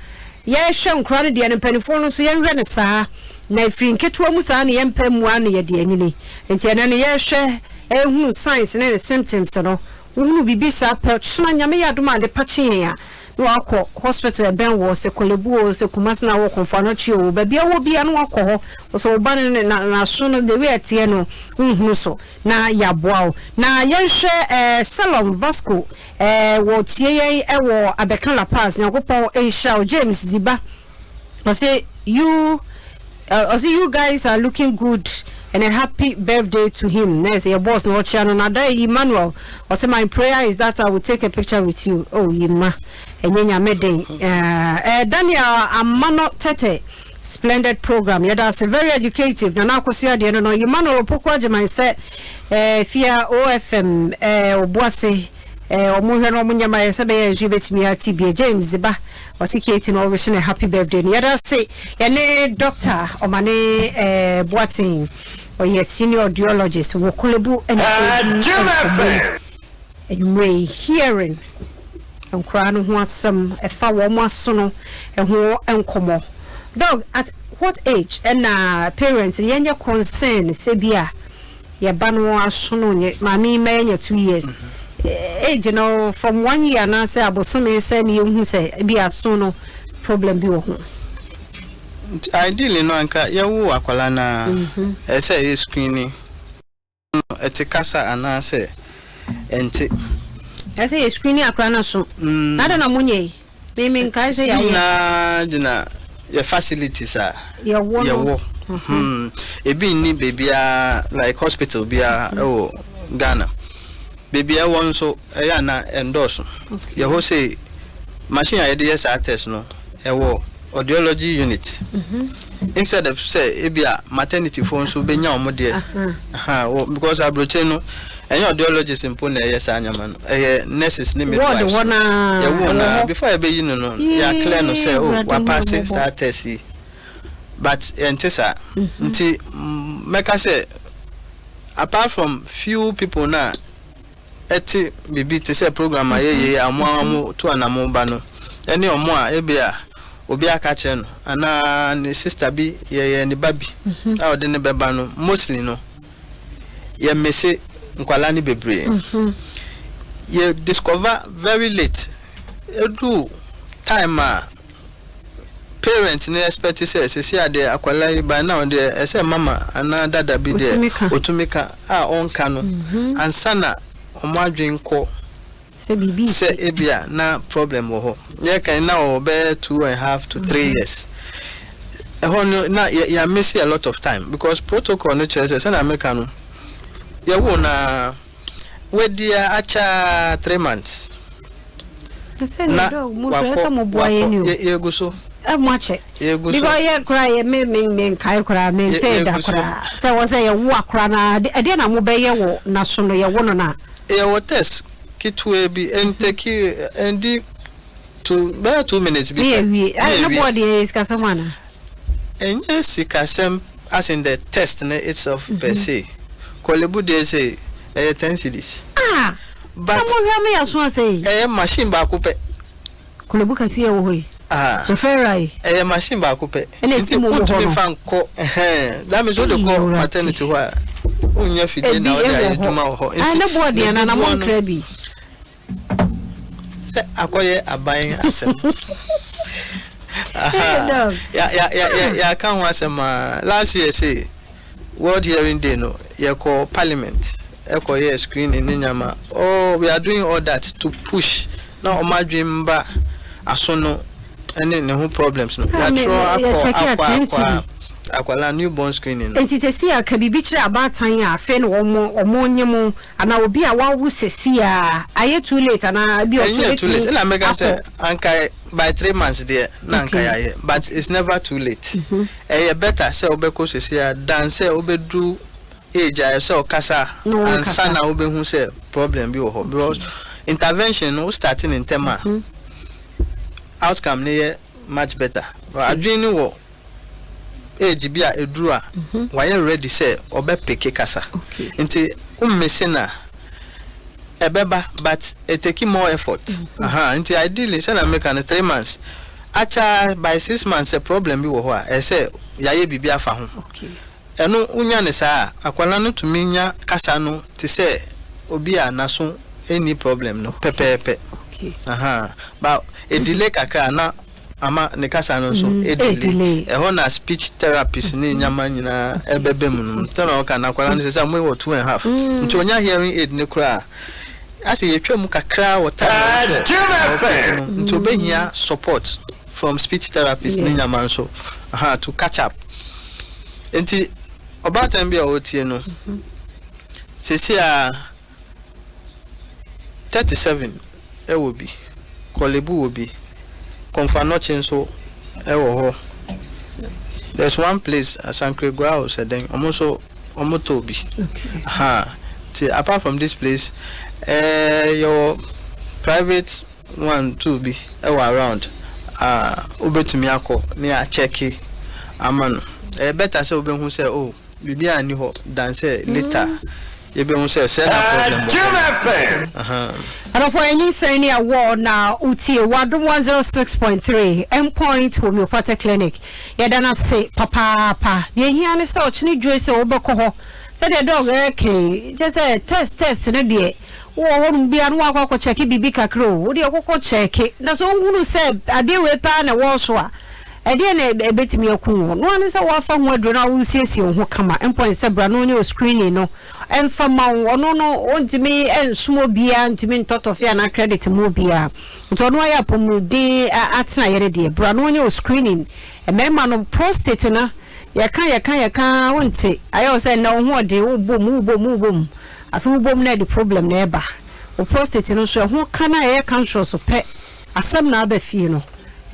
yɛhwɛ nkora no deɛ no, mpanimfoɔ no nso yɛnhwɛ no saa na ɛfiri nketewa mu saa na yɛmpɛ mmua no, yɛde anyini. Nti ɛnɛ no yɛhwɛ ɛhunu signs ne ne symptoms no. Wohunu biribi saa pɛ, kyena Nyame yɛ adom a ade pa kye yɛn a, na wakɔ hospital ɛbɛn wɔ sɛ Korle Bu o, sɛ Kumasi na wɔ Kɔmfo Anokye o, baabi a wɔ bia na wakɔ hɔ sɛ wo ba no ne n'aso no, the way ɛteɛ no, nhunu so na yɛaboa wo. Na yɛnhwɛ Salom Vasco wɔ tie yɛn ɛwɔ Abɛka La Paz. Nyankopɔn nhyira wo. James Ziba ɔse you ɔse you guys are looking good and a happy birthday to him. Na ɛsɛ yɛ boss na ɔkyea no. Na da Emmanuel ɔse, "My prayer is that I will take a picture with you." Oh, Yima, ɛnyɛ Nyame den. Daniel Amano Tete, "Splendid program, yɛda ase, very educative." Nana Akosua deɛ no, Emmanuel Opoku Agyeman sɛ fia OFM ɔboase. Ɔmo hwɛ na ɔmo nyɛ ma yɛ sɛ bɛyɛ nso yɛbɛtumi ate bie. James ba ɔse Katie na ɔrehye no happy birthday no. Yɛda ase yɛne Doctor Ɔmane eh, Boateng, ɔyɛ senior audiologist wɔ Korle-Bu ɛna ɛredi nkɔmmɔ yi anwummerɛ yi. Hearing nkoraa no ho asɛm ɛfa wɔn asono ho nkɔmmɔ. Doc, at what age ɛna parents yɛnyɛ concern sɛ bi a Yɛ ba no asono nye maame yi mɛyɛ nya 2 years age no, from one year anaasɛ abosome sɛ ne yɛhu sɛ ebi aso no problem bi wɔ ho? Nti ideally no, anka yɛwo akwadaa no a, ɛsɛ sɛ ɛyɛ screening, ɛte kasa anaasɛ ɛnte. Ɛsɛ yɛ screening akwadaa no so na adɛn na monyɛ yi? Meme nkae sɛ yɛayɛ. Nyinaa gyina yɛ facilities a yɛwɔ no. Yɛwɔ. Ebi nni beebiara, like hospital biara ɛwɔ Ghana. Beebi a ɛwɔ nso, ɛyɛ ana ɛndɔɔso. Yɛhɔ sɛ machine a yɛde yɛ saa test no ɛwɔ audiology unit instead of sɛ ebi a maternity foɔ nso bɛnya wɔn deɛ. Aha, because aburokyire no, ɛnyɛ audiologist mpo na ɛyɛ saa nneɛma no, ɛyɛ nurses ne ward midwives. Hɔ naa. Yɛwo ɛwɔ na hɔ. Before yɛbɛyi no, yɛ clear no sɛ, oh, Awurade wapass hu mmɔbɔ. saa test yi, but ɛnte saa. Nti mɛka sɛ apart from few people na ɛte biribi te sɛ program a yɛyɛ a ɔmo a ɔmo to anamo ba no, ɛne ɔmo a ebi a obi aka kyerɛ no anaa ne sister bi yɛyɛ ne ba bi a ɔde ne bɛba no, mostly no yɛ miss nkwalaa no bebree. Yɛ discover very late, edu time a parent ne expect sɛ sisi adeɛ akwalaa yi by now deɛ, ɛsɛ mama anaa dada bi deɛ otumi ka. Otumi ka a ɔnka no ansa na ɔmo adwene kɔ sɛ biribi sɛ si. Ebia na problem wɔ hɔ. Yɛkan na ɔwɔ bɛyɛ 2.5 to 3 years ɛhɔ no na yɛ yɛ miss a lot of time, because protocol no kyerɛ sɛ, sɛnea meka no, yɛwo na wadi akyɛ 3 months sɛ ne na dɔg mu nso ɛsɛ mo boa yɛ ni o. Yɛgu so. Ɛmo akyɛ. Yɛgu so. Because yɛ koraa yɛ me nkae koraa, me nte da yɛgu so. Koraa sɛ wɔ sɛ yɛwo akora na ɛdeɛ na mobɛyɛ wɔ n'aso no, yɛwo no na Yɛwɔ test ketewa bi, ɛntake ɛndi two, bɛyɛ 2 minutes bi ne pɛ. yɛ wie. Ne ne yɛwie. boɔ deɛ yɛ sikasɛm ana? Ɛnyɛ sikasɛm as in the test no itself per se. Korle-Bu deɛ sɛ ɛyɛ 10 cedis. Ah. But na mohwɛ me yɛaso asɛ yi. Ɛyɛ machine baako pɛ. Korle-Bu kɛseɛ wɔ hɔ yi. Ah. Referral yi. Ɛyɛ machine baako pɛ. Ɛna esi mu wɔ hɔ Wotumi no. fa nkɔ ɛhɛn, that means wode Eyi, kɔ Awurade. maternity hɔ a, wonya fidie ebi na wode ɛwɔ ayɛ hɔ. adwuma wɔ hɔ. Ah, ne boɔ deɛ na na dodoɔ no- monkra bi. Sɛ akɔyɛ aban asɛm. Hey, dog. Yɛaka ho asɛm a last year sɛ World Hearing Day no, yɛkɔ Parliament ɛkɔyɛ screening ne nyama. Oh, we are doing all that to push na ɔmo adwene mba aso no ɛne ne ho problems no. Ah, Yɛatwerɛ akɔ yɛkyɛke a akɔ 10 akɔ cedi. akwalaa newborn screening no. Nti sɛsi a, ka biribi kyerɛ abaatan a afei na wɔn nye mo anaa obi a wawo sɛsi a, ayɛ too late anaa bi ɔtɔ Ɛnyɛ too late. Ɛna mɛka sɛ akɔ? Anka by 3 months deɛ na anka yɛayɛ, but it's never too late. Ɛyɛ better sɛ wobɛkɔ sɛsi a dan sɛ wobɛduru age a sɛ ɔkasa Na wɔnkasa. ansa na wobɛhu sɛ problem bi wɔ hɔ, because intervention no, wo start ne ntɛm a, outcome ne yɛ much better. But adwene ne wɔ age bi a ɛduru a wayɛ ready sɛ ɔbɛpick kasa. Nti wommese na ɛbɛba, but it take more effort. Aha, nti ideally, sɛnea meka no, 3 months akyɛ, by 6 months sɛ problem bi wɔ hɔ a, ɛsɛ yɛayɛ biribi afa ho. Ɛno wonya ne saa a, akwadaa no tumi nya kasa no te sɛ obi a n'aso ɛnni problem no pɛpɛɛpɛ. Aha, but ɛdelay kakra a, na ama ne kasa no nso ɛdelay. Ɛdelay. Ɛhɔ na speech therapist ne nyama nyinaa ɛbɛbɛ mu no. Sɛnea ɔka na akwadaa no sɛ mo wɔ 2.5, nti onya hearing aid ne koraa asɛ yɛtwa mu kakra wɔ time a ɛwɔ sɛ Jim ɔpɛ FM. no, nti obɛhia support from speech therapist ne nyama nso, aha, to catch up. Nti ɔbaatan bi a ɔretie no sesi a, 37 ɛwɔ bi, Korle-Bu wɔ bi, Komfo Anokye nso ɛwɔ hɔ. There's one place, Asankregua o sɛ dɛn, ɔmo nso ɔmo tɔ bi. Aha, nti apart from this place, yɛwɔ Private one two bi wɔ around a wobɛtumi akɔ ne akyɛke ama no. Ɛyɛ better sɛ wobɛhu sɛ oh biribiara nni hɔ than sɛ later yɛbɛhu sɛ sɛɛ na problem wɔ hɔ no. Ahaa. Adɔfoɔ yɛ nyinsɛn ne awɔ na wotie wɔ Adom 106.3 Endpoint Homeopathic Clinic. Yɛda no ase papaapa. Deɛ ɛhia ne sɛ ɔkyene dwoe sɛ wobɛkɔ hɔ. Sɛdeɛ dɔg reka yi, kyerɛ sɛ test test no deɛ wowɔ hɔnom biara na woakɔ akɔ kyɛke biribi kakra o, wo deɛ kɔkɔ kyɛke. Na sɛ wohunu sɛ adeɛ wei paa na ɛwɔ wo so a, ɛdeɛn na ɛbɛtumi aku wo? Noa ne sɛ woafa ho aduro na wosiesie wo ho kama. Mpo ɛnsɛ bra na ɔnyɛ wo screening no mfa ma wo. Ɔno no ɔntumi nsom obiara, ntumi ntɔ tɔfe anaa credit mma obiara. Nti ɔno ayɛ apɔmuden atenaeɛ no deɛ, bra na ɔnyɛ wo screening. Mmarima no, prostate no, yɛka yɛka yɛka ara wonte. Ayɛ wo sɛ nnɛ wo ho ɔden, wobɔ mu, wobɔ mu, wobɔ mu. Afei wobɔ mu na ɛde problem na ɛba. Wo prostate no nso, ɛho ka no a ɛyɛ cancerous pɛ, asɛm na aba fie no.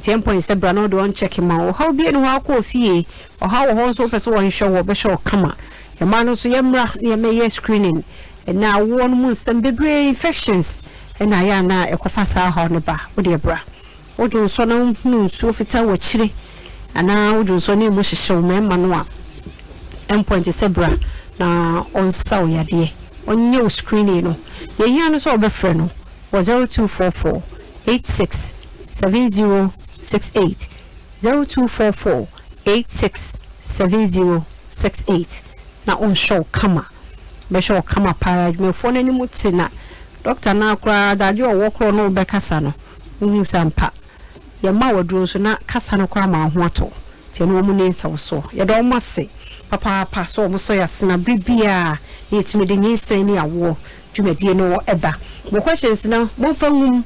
Nti ɛmpɔn sɛ bra na ɔde ɔnkyɛke ma wo. Ɔhaw biara nni hɔ a wokɔɔ fie, ɔhaw wɔ hɔ nso wopɛ sɛ wɔnhwɛ wo, wɔbɛhwɛ wo kama. Mmaa no nso yɛmmra na yɛmmɛyɛ screening. Ɛnnɛ awoɔ no mu nsɛm bebree, infections na ayɛ a na ɛkɔfa saa ɔhaw no ba. Wo deɛ bra. Wo dwonsɔ na wohunu nsuo fitaa wɔ akyire anaa wo dwonsɔ no emu hyehye wo mmarima no a, ɛmpɔn te sɛ bra na ɔnsa wo yadeɛ, ɔnyɛ wo screening no. Deɛ ɛhia ne sɛ wobɛfrɛ no wɔ 0244 86 7068, 0244 86 7068 na ɔnhwɛ wo kama. Bɛhwɛ wo kama paa. Adwumayɛfoɔ no anim te na dɔkta no ara koraa adagyeɛ a ɔwɔ korɔ ne wo bɛkasa no, wohu sɛ ampa yɛma wo aduro nso na kasa no koraa ma wo ho atɔ wo. Nti ɛno wɔn nni nsawɔsoɔ. Yɛda wɔn ase papaapa sɛ wɔsɔ yɛn asene berɛ biara na yɛtumi de nyinsɛn ne awoɔ dwumadie no ba. Mo questions no momfa ngum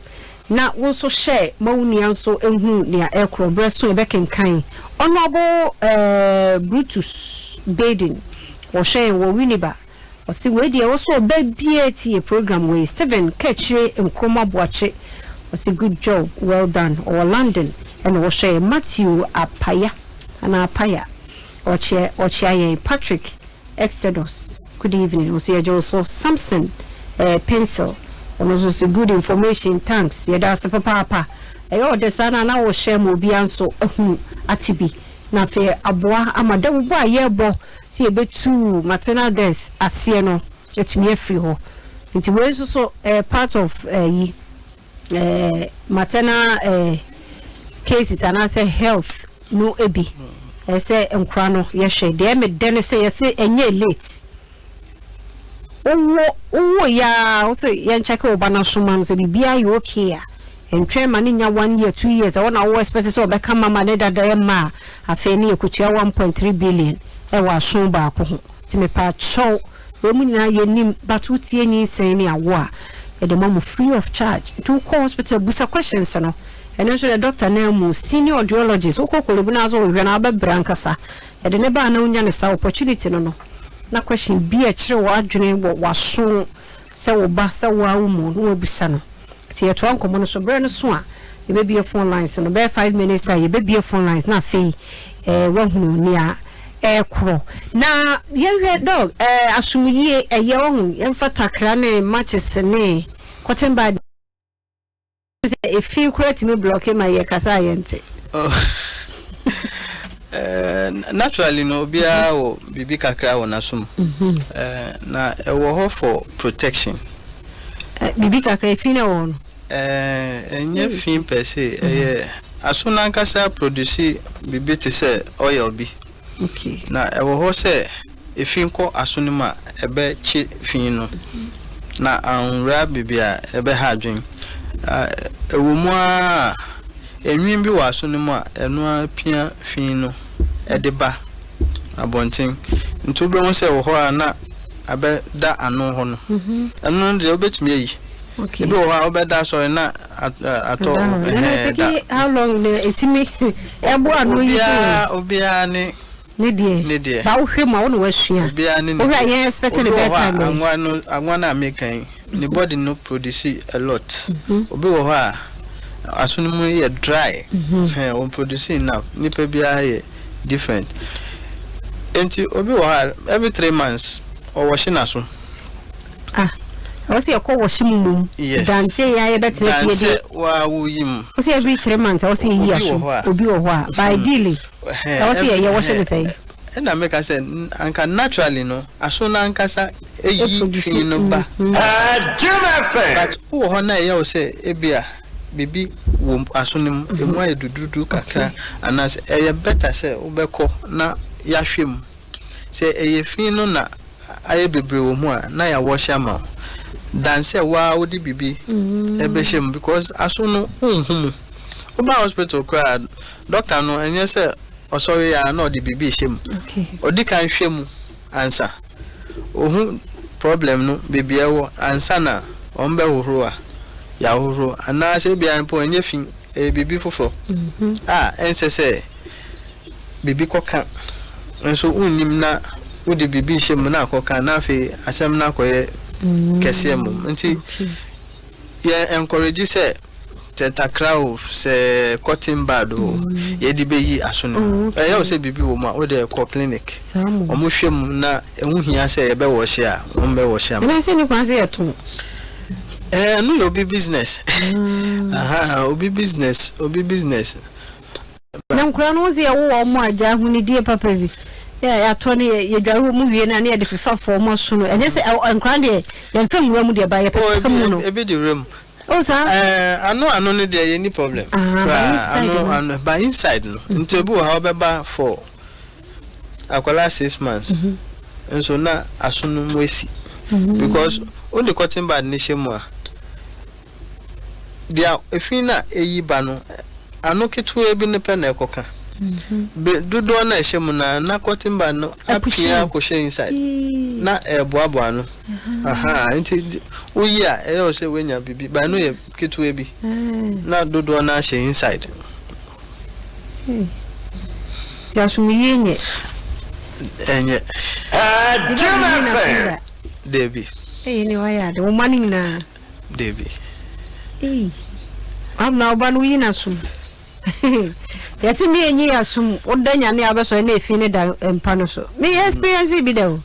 na wo nso hyɛ ma wo nua nso nhu nea ɛrekorɔ. Berɛ so yɛbɛkenkan. Honourable eh, Brutus Baden, wɔhwɛ yɛn wɔ Winneba. Ɔse wei deɛ ɛwɔ sɛ ɔba biara tie program wei. Stephen Kakyire Nkrumah Boakye, ɔse good job, well done. Ɔwɔ London ɛna ɔhwɛ yɛn. Matthew Apaya anaa Apaya, ɔkyea ɔkyea yɛn. Patrick Exodus, good evening, ɔse yɛgye wo so. Samson eh, Pencil, ɔno nso se good information, thanks, yɛda ase papaapa. Ɛyɛ ɔdɛ saa na na wo share ma obiara nso ahunu ate bi na afei aboa ama dawubɔ a yɛrebɔ sɛ yɛbɛtu maternal death aseɛ no atumi afiri hɔ. Nti wei nso so ɛyɛ part of ɛyi eh, maternal eh, cases anaasɛ health no bi. Ɛsɛ nkora no yɛhwɛ. Deɛ ɛmedɛ ne sɛ yɛse ɛnyɛ late. Wowo wowo yɛ a wo sɛ yɛnkyɛke wo ba no asoma no sɛ biribiara yɛ okay a, ntwɛn ma no nya one year, 2 years ɛhɔ na wo expect sɛ ɔbɛka mama ne dada ɛma a, afei ne yɛkɔtua 1.3 billion ɛwɔ aso baako ho. Nti mepaakyɛw, wei mu nyinaa yɛnim, but wotie nyinsɛn ne awo a, yɛde ma mo free of charge. Nti wokɔ hospital busa questions no, ɛno nso deɛ doctor no amu, senior audiologist, wokɔ Korle Bu na sɛ ɔhwɛ no a wobɛbrɛ ankasa. Yɛde ne ba a na wonya no saa opportunity no no, na question bi a ɛkyere w'adwene wɔ w'aso sɛ wo ba sɛ wo ara wo mu na woabisa no. Nti yɛtoa nkɔmmɔ no so berɛ no so a, yɛbɛbue phone lines no bɛyɛ 5 minutes time, yɛbɛbue phone lines na afei eh, woahunu nea ɛrekorɔ. Na yɛnhwɛ dɔg eh, asomyie ɛyɛ wahu, yɛmfa takra ne matches ne cotton bud sɛ efi koraa tumi block ma yɛkasa a yɛnte. Oh. Naturally no, obiara wɔ biribi kakra wɔ n'asom. Na ɛwɔ hɔ for protection. Biribi kakra, efi na ɛwɔ hɔ no? Ɛnyɛ fi per se, ɛyɛ aso n'ankasa produce biribi te sɛ oil bi. Na ɛwɔ hɔ sɛ efi kɔ aso no mu a, ɛbɛkye fi no na anwura biribi a ɛbɛha adwen. Ɛwɔ mu ara a, enwin bi wɔ aso no mu a ɛno ara pia fi no ɛde ba abɔnten. Nti wobɛhu sɛ wɔ hɔ a na abɛda ano hɔ no. Ɛno no deɛ wobɛtumi ayi. Ebi wɔ hɔ a wobɛda asɔre na atɔ ɛhɛn da. How long na ɛtumi ɛbɔ ano yi? Obiara ne ne deɛ. Ne deɛ. Ba wohwɛ mu a wo na wasua. Obiara ne ne Wohwɛ a yɛn expect ne Obi wɔ bɛɛ hɔ a time bɛn? Anwa no a meka yi, ne body no produce a lot. Obi wɔ hɔ a aso no mu yɛ dry. Ɛhɛn, wɔn produce enough. Nipa biara yɛ different. Nti obi wɔ hɔ a every 3 months ɔwɔhye n'aso. Ah. Ɛwɔ sɛ yɛkɔ wɔhye mu mmom. Yes. Dan sɛ yɛn a yɛbɛtena Dan fie sɛ de. waa woyi mu. Wo sɛ every 3 months ɛwɔ sɛ yɛyi Obi wɔ aso. hɔ a. Obi wɔ hɔ a. But ideally ɛwɔ sɛ yɛyɛ wɔhyɛ ne sɛn? Ɛna meka sɛ anka naturally no, aso no ankasa ɛyi Ɛproduce, fi no ba. But wowɔ hɔ na ɛyɛ wo sɛ ebia biribi wɔ aso no mu, emu ayɛ dududu kakra, anaasɛ ɛyɛ better sɛ wobɛkɔ na yɛahwɛ mu. Sɛ ɛyɛ fi no na ayɛ bebree wɔ mu a, na yɛawɔhyɛ ama wo. Dan sɛ waa wode biribi ɛbɛhyɛ mu, because aso no wonhu mu. Woba hospital koraa, doctor no ɛnyɛ sɛ ɔsɔre yɛ a na ɔde biribi hyɛ mu. Ɔdi kan hwɛ mu ansa. Ohu problem no beebi a ɛwɔ ansa na wɔn bɛhohoro a yɛahohoro, anaasɛ ebia mpo ɛnyɛ fi, ɛyɛ biribi foforɔ a ɛnsɛ sɛ biribi kɔka nso wonnim na wode biribi hyɛ mu na akɔka, na afei asɛm no akɔyɛ kɛseɛ mmom. Nti yɛ encourage sɛ takra o, sɛ cotton bud o, yɛde bɛyi aso no mu. Ɛyɛ wo sɛ biribi wɔ mu a, wode kɔ clinic. Saa mo. Ɔmo hwɛ mu na ɛho hia sɛ yɛbɛwɔhyɛ a, wɔn bɛwɔhyɛ ama. Ɛnɛ sɛ ne kwan sɛ yɛtɔn. Ɛno yɛ obi business. Aha, obi business, obi business. Na nkura no, wo sɛ yɛwo wɔn mo agya ahonidie papa bi yɛ yɛatɔ ne yɛdware wɔ mu wie no a, ne yɛde fefa fɔm aso no. Ɛnyɛ sɛ nkura no deɛ yɛmfa nwura mu deɛ ba Oh, yɛpepa mu no. Ebi ebi de wura mu. O saa. Ano no deɛ, yɛ ni problem. Ah, ba Koraa, inside ano no. ano ba inside no. Nti obi wɔ ha, ɔbɛba for akwadaa 6 months nso na aso no mu esi, because wode cotton bud ne hyɛ mu a, deɛ efi na eyi ba no, ano ketewa bi ne pɛ na ɛkɔka. Be dodoɔ na ɛhyɛ mu na cotton bud no apia akɔhyɛ inside na ɛboaboa no. Aha, nti woyi a, ɛyɛ wo sɛ woanya biribi ba, ɛno yɛ ketewa bi na dodoɔ no ahyɛ inside. Nti asomyie nyɛ. Ɛnyɛ. Jim FM. Deebi. Ɛyɛ ne wayɛ ade wo ma no nyinaa. Deebi. Ei. Abena, wo ba no woyi n'asom. Yɛte me enyi asom, woda nyane a wobɛsɔre na efi ne da mpa no so. Me experience bi da o.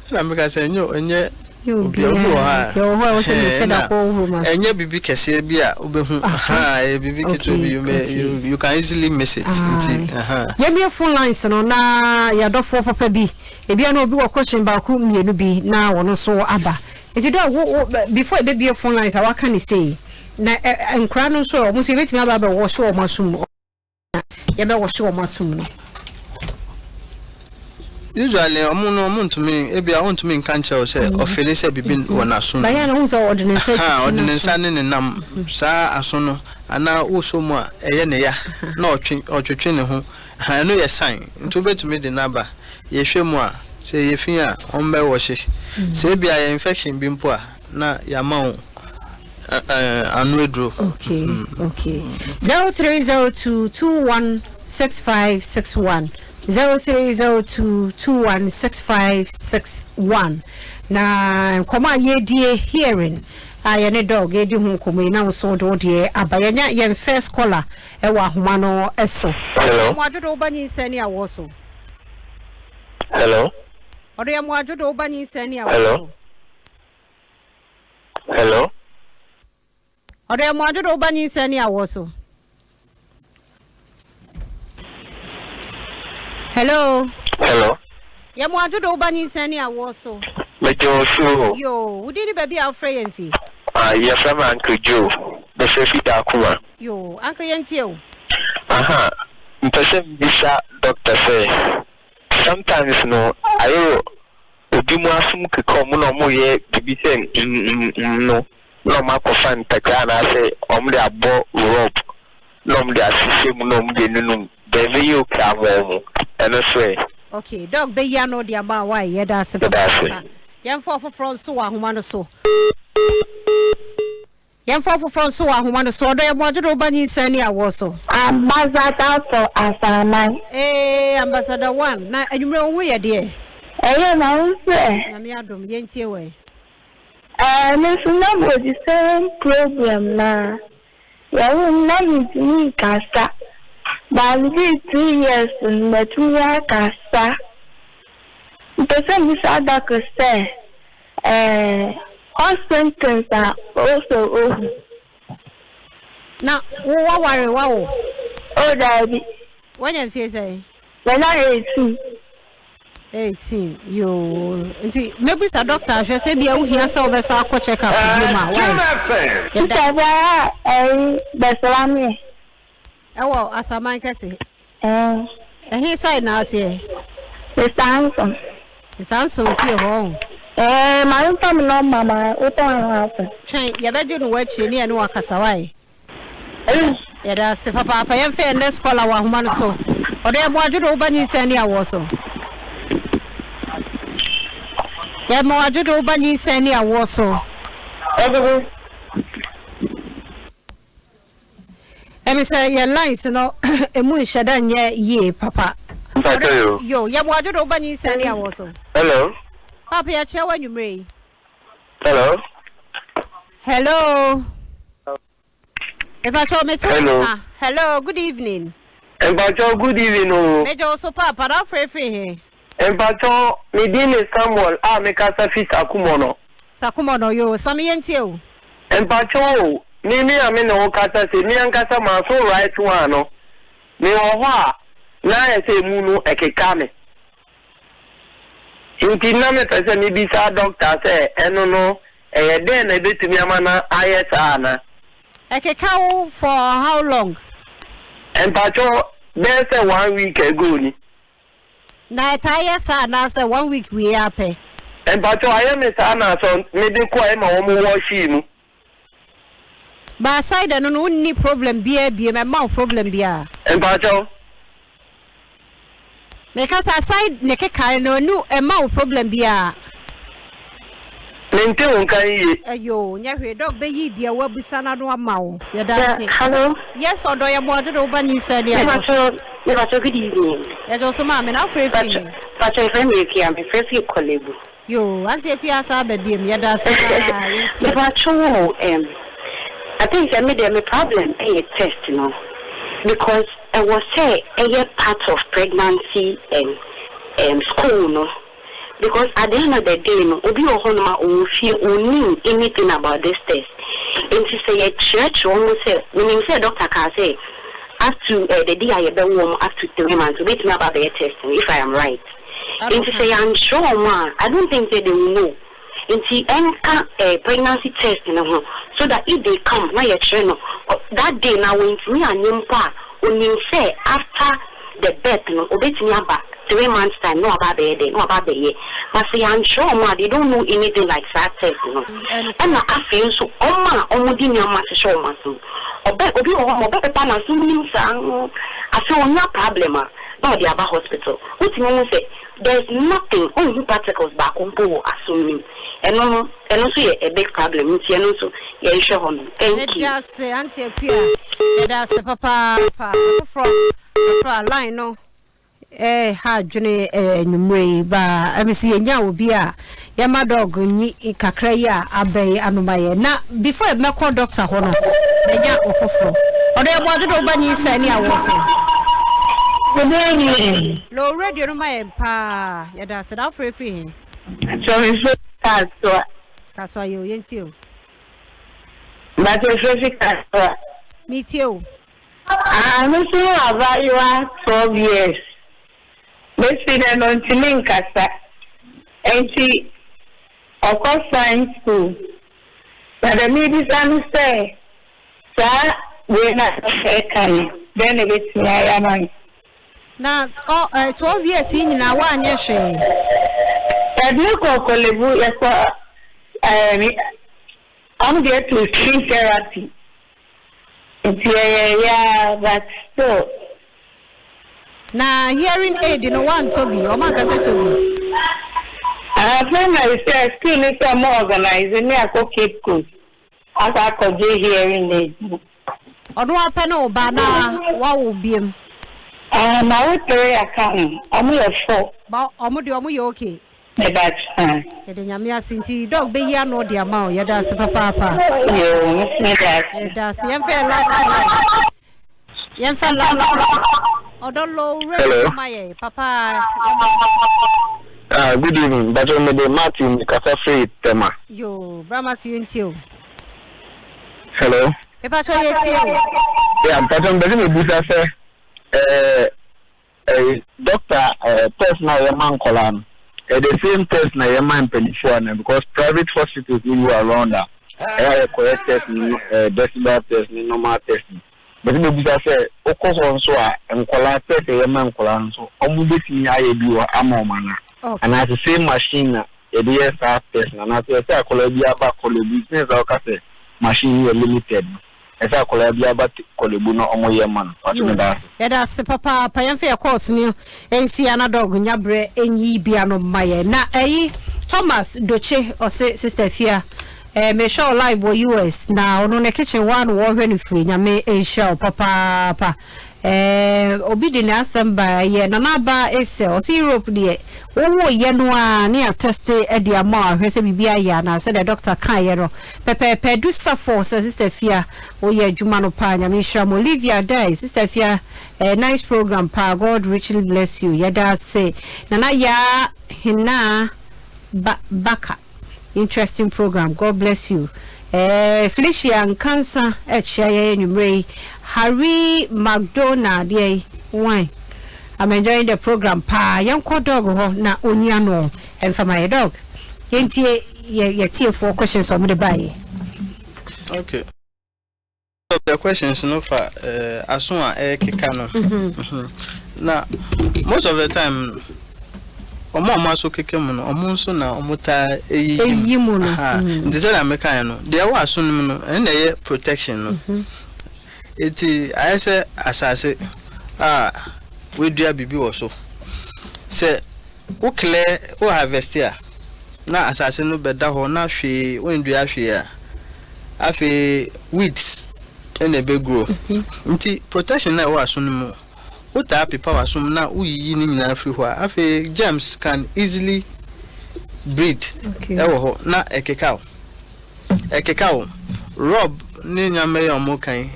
Ɛna meka sɛ ɛnyɛ Nyɛ obi obi wɔ hɔ a Nti ɛwɔ hɔ a ɛwɔ sɛ mehyɛ da ɛna kɔ hohoro ma so. Ɛnyɛ biribi kɛseɛ bi a wobɛhu ha, ɛyɛ biribi ketewa bi, you may you can easily miss it, nti aha. Yɛmmie phone lines no na yɛadɔfoɔ papa bi, ebia na obi wɔ question baako mmienu bi na wɔno nso aba. Nti dɛ wo wo before yɛbɛbie phone lines a waka ne sei na ɛ ɛ nkora no nso, wɔn nso yɛbɛtumi aba abɛwɔ so wɔn asom na yɛbɛwɔ so wɔn asom no? Usually ɔmo no, ɔmo ntumi, ebia ɔntumi nka nkyerɛ wo sɛ ɔfeel sɛ biribi wɔ n'aso no. Bayɛ na wohu sɛ ɔde ne nsa Ha, twitwi ɔde ne n'aso. nsa ne ne nam saa aso no, anaa wosɔ mu a ɛyɛ ne ya na ɔtwe ɔtwetwe ne ho ha, ɛno yɛ sign. Nti wobɛtumi de n'aba, yɛhwɛ mu a, sɛ ɛyɛ fi a, ɔmbɛwɔhye. Sɛ ebia yɛ infection bi mpo a, na yɛama wo ano aduro. Okay, 0302216561, 0302216561, na nkɔmɔ a yɛdie, hearing a yɛne doc yɛdi ho nkɔmɔ yi, na nso wode wo deɛ aba. Yɛnya yɛn first caller ɛwɔ ahoma no so. Hello. Mo adwodo, woba nyinsɛn ne awoɔ so. Hello. Ɔde yɛ mo adwodo, woba nyinsɛn ne awoɔ Hello. so. Hello. Ɔde yɛ mo adwodo, woba nyinsɛn ne awoɔ so. Hello. Hello. Yɛ mo adwodo, woba nyinsɛn ne awoɔ so. Megye wo so. Yo, wodi ne baabi a wofrɛ yɛn fi? Ah, yɛfrɛ me Uncle Joe. Mefrɛ fi Daakoma. Yo, Uncle, yɛntie o. Aha, mpɛ sɛ mbisa doctor sɛ sometimes no ayɛ obi mu asom keka ɔmo na ɔmo yɛ biribi sɛ mm no, na ɔmo akɔfa ntakra anaasɛ ɔmo de abɔ rob na ɔmo de ahyehyɛ mu na ɔmo de nunum dɛ ɛbɛyɛ okay ama ɔmo, ɛno so ɛ? Okay, doc bɛyi ano de ama a wae. Yɛda ase. Yɛda ase. Papa, yɛmfa ɔfoforɔ nso wɔ ahoma no so. Yɛmfa ɔfoforɔ nso wɔ ahoma no so. Ɔdɔ, yɛ mo adwodo, woba nyinsɛn ne awoɔ so. Ambassador for Asaman. Ee, Ambassador One, na anwummerɛ wo ho yɛ deɛ? Ɛyɛ, na wo nso ɛ? Nyame adom, yɛntie wɔ. Me nso na mewɔ the same problem na yɛwo me na mentumi nkasa. But medii 2 years no, matumi akasa. Mpɛ sɛ misa doctor sɛ. What symptoms a ɔwɔ sɛ ohu? Na wo waware wawo? Oh daabi. Wanya mfie sɛn? Manya 18. 18 yoo nti mɛbisa doctor ahwɛ sɛ bia wohia sɛ wobɛsa akɔ check up bio ma why? Teacher biara ɛyi bɛsra me. Ɛwɔ Asaman kɛse. Ɛɛ. Ɛhe side na woteɛ? Mister Anson. Mister Anson fie hɔ ɔho. Ɛɛ ma me fa me nɔmba ma wotɔn anaa sɛ. Twɛn yɛbɛgye no wɔ akyire ne yɛne wo akasa why? Yɛda ase papaapa yɛmfa yɛn next caller wɔ ahoma no so. Ɔdɔ yɛbɔ adwo do woba nyinsɛn ne awoɔ so. Yɛma wadwo do woba nyinsɛn ne awoɔ so. Ɛmi sɛ yɛn lines no emu nhyɛ da nyɛ yie papa. Mpakyɛ yo. Yo, yɛma wadwo do woba nyinsɛn ne awoɔ so. Hello. Papa yɛkyerɛ wo anwummerɛ yi. Hello. Hello. Mepakyɛw mete wo Hello. nka. Hello, good evening. Mpakyɛw good evening o. Megye wo so paapa na wofrɛ firi he? Mpakyɛw me din ne Samuel a me kasa fi Sakumɔnɔ. Sakumɔnɔ yoo, Sami yɛntie o. Mpakyɛw o, me me a me ne wo kasa sei, me ankasa maso right one no, me wɔ hɔ a na ayɛ sɛ emu no ɛkeka me. Nti na mepɛ sɛ mebisa dɔkta sɛ ɛno no ɛyɛ dɛn na ɛbɛtumi ama no ayɛ saa ana? Ɛkeka wo for how long? Mpakyɛw bɛyɛ sɛ one week ago ni. Na ɛtaa yɛ saa anaasɛ one week wie ara pɛ? Mpakyɛw ayɛ me saa na sɛ mede kɔɛ ma wɔn wɔɔhyee mu. But aside ɛno no wonni problem biaa biem ɛmma wo problem biaa? Mpakyɛw. Meka sɛ aside ne kekae no ɛnu ɛmma wo problem biaa? Mente wo nka yiye. Ɛyoo nyɛ hwee doc bɛyi deɛ wabisa no ano ama wo yɛdase. Hello. Yes ɔdɔ yɛ mmoa dodo wo ba nyinsɛn ne agye so. Mepakyɛw good evening. Yɛgye wo so maame na wofrɛ firi he? Pakyɛw yɛfrɛ me Akua mefrɛ firi Korle Bu. Yoo auntie Akua asan aba biom yɛda ase paa yɛntie. Mepakyɛw o erm I think sɛ me deɛ me problem yɛ test no because ɛwɔ sɛ ɛyɛ part of pregnancy erm erm school no because at the end of the day no obi wɔ hɔ nom a ɔwɔ fie ɔnnim anything about this test nti sɛ yɛkyerɛkyerɛ wɔn sɛ menim sɛ doctor kaa sɛ up to eh the day a yɛbɛwo wɔn up to 3 months obetumi aba abɛyɛ test no, if I am right. Nti sɛ yɛankyerɛ wɔn a, I don't think sɛ they will know. Nti ɛnka eh pregnancy test no ho so that if they come na yɛkyerɛ no that day na wantumi anyɛ mpo a, onim sɛ after the birth no obetumi aba 3 months time na waba abɛyɛ dɛn, na waba abɛyɛ. But sɛ yɛankyerɛ wɔn a, they don't know anything like saa test no. Ɛna afei nso wɔn a wɔde nneɛma hyehyɛ wɔn aso no, ɔbɛ obi wɔ hɔ a ɔbɛpepa n'aso nim saa afei onya problem a, na ɔde aba hospital. Wotumi hu sɛ there is nothing, wonhu particles baako mpo wɔ asom no mu. Ɛno no, ɛno nso yɛ a big problem nti ɛno nso yɛnhwɛ hɔ nom. Thank you. Yɛda ase Auntie Akua, yɛda ase papaapa. Foforɔ foforɔ a line no ɛha adwene anwummerɛ yi ba ɛmi sɛ yɛnya obi a yɛma dog nyi kakra yi a abɛn anoma yɛ na before mɛkɔ doctor hɔ no manya ɔfoforɔ ɔdɔ yɛbɔ adodo woba nyinsɛn ne awoɔ so. Good evening. Low radio no ma yɛn paa yɛda ase na wofrɛ firi he? Sɔmi Kasoa. Kasoa yɛ o yɛntie o. Bàtɛ fẹ́ fi Kasoa. Metie o. Ah, me nso wɔ abaayewa 12 years. Besi dɛ no ntumi nkasa. Nti ɔkɔ sign school. Na dɛ mebisa no sɛ saa wei na ɛka no dɛn na ebetumi ayɛ ama no. Na ɔ ɛ 12 years yi nyinaa woanyɛ hwee? Yɛde no kɔ Korle Bu, yɛkɔ ɔmo deɛ to speech therapy. Nti yɛyɛ ya but still. Na hearing aid no woantɔ bi? Ɔmo anka sɛ tɔ bi? Afei na sɛ school ne sɛ ɔmo organize ne akɔ Cape Coast akɔ akɔgye hearing aid no. Ɔno apɛ ne wo ba na wawo biem? Ah, ma wo three aka ho, ɔmo yɛ four. Ba ɔmo deɛ ɔmo yɛ okay? Meba kyɛn. Yɛde Nyame ase nti dog bɛyi ano de ama wo. Yɛda ase papaapa. Yoo, meda ase. Yɛda ase. Yɛmfa yɛ last call. Yɛmfa last call. Ɔdɔ low radio ma yɛ papa. Ah, good evening. But me de Matthew me kasa firi Tema. Yo, bra Matthew ntie o. Hello. Mepakyɛw yɛtie o. Yeah, mpakyɛw mpɛ sɛ mebusa sɛ eh, eh, doctor eh, test na yɛma nkɔlaa no, eh, the same test na yɛma mpanimfoɔ ana? Because private hospitals ni bi wɔ around a, ɛyɛ a yɛkɔyɛ test no, eh, decibel test ne normal test no. Mepɛ sɛ mebisa sɛ, wokɔ hɔ nso a, nkwadaa test a yɛma nkwadaa no nso, wɔbɛtumi ayɛ bi wɔ ama wɔn anaa? Anaasɛ same machine na yɛde yɛ saa test no? Anaasɛ ɛsɛ akwadaa biara ba Korle Bu, since a woka sɛ machine no yɛ limited no, ɛsɛ akwadaa biara ba Korle Bu na wɔyɛ ma no? Pato Yo, meda ase. yɛda ase papaapa. Yɛmfa yɛ course no nsi ana dog nya berɛ nyi bi ano mma yɛn. Na ɛyi Thomas Doche ɔse Sister Afia Eh mehwɛ wo live wɔ US na ɔno ne kitchen hɔ a na wɔhwɛ no firi nyame nhyira wo papaapa eh obi de ne asɛm ba ɛyɛ Nana Aba Esel ɔse Europe deɛ wowo yɛ no a ne atɛste de ama wo ahwɛ sɛ biribi ayɛ anaa sɛdeɛ doctor kaeɛ no pɛpɛɛpɛ Adu Safo sɛ sister Fia woyɛ adwuma no paa nyame nhyira mo Olivia Dai sister Fia eh nice program paa God richly bless you yɛda ase Nana Yaa Henaa ba Baka. Interesting program God bless you eh Felicia Nkansa ɛkyea yɛn anwummerɛ yi Harry McDonald deɛ why I'm enjoying the program paa yɛnkɔ dog hɔ na ɔnyi ano ɛmfa ma yɛ dog yɛntie yɛ yɛtiefoɔ questions a wɔde baeɛ. Okay. Most of the questions no fa eh, aso a ɛrekeka no. Mhm. Na most of the time no, wɔn a wɔn aso keka mu no, wɔn nso na wɔn taa eyiyi mu. Eyiyi mu no. Aha. Nti sɛdeɛ mekaeɛ no, deɛ ɛwɔ aso no mu no, ɛno na ɛyɛ protection no. Eti ayɛ sɛ asase a wɔadua biribi wɔ so. Sɛ wo clear, wo harvest a, na asase no bɛda hɔ na hwee, wondua hwee a, afei weeds na ɛbɛ grow. Nti protection na ɛwɔ aso no mu, wotaa pepa w'asom na woyiyi ne nyinaa firi hɔ a, afei germs can easily breed ɛwɔ hɔ na ɛkeka wo. Ɛkeka wo. Rub ne nneɛma yi a wɔka yi,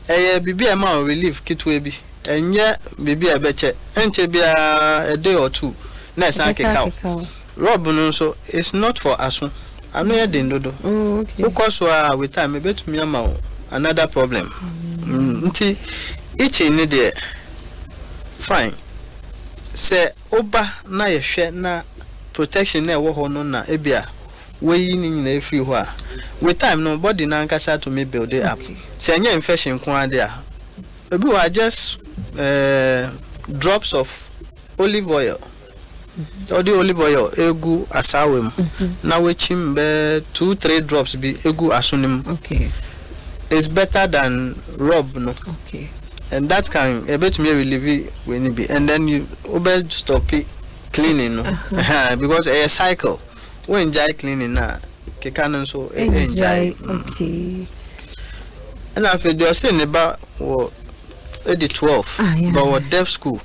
ɛyɛ biribi a ɛma wo relief ketewa bi. Ɛnyɛ biribi a ɛbɛkyɛ. Ɛnkyɛ biara a day or two na ɛsan keka wo. Rub no nso, it's not for aso. Ano yɛ den dodo. Wokɔ so ara with time ɛbɛtumi ama wo another problem. Nti itching no deɛ, fine. Sɛ woba na yɛhwɛ na protection no a ɛwɔ hɔ no na ebia woeyi ne nyina efiri hɔ a, with time no body no ankasa tumi build up. Sɛ ɛnyɛ infection nko ara de a, ebi wɔ hɔ a just eh, drops of olive oil. Wɔde olive oil egu asaawa mu na woekyim bɛyɛ 2, 3 drops bi egu aso no mu. It's better than rub no. And that can ebetumi relieve wei no bi and then you wobɛ stop cleaning no because ɛyɛ cycle. Wongyae cleaning no a, keka no nso ngyae. Ɛna afei deɛ ɔse ne ba wɔ ɛdi 12 but wɔ deaf school.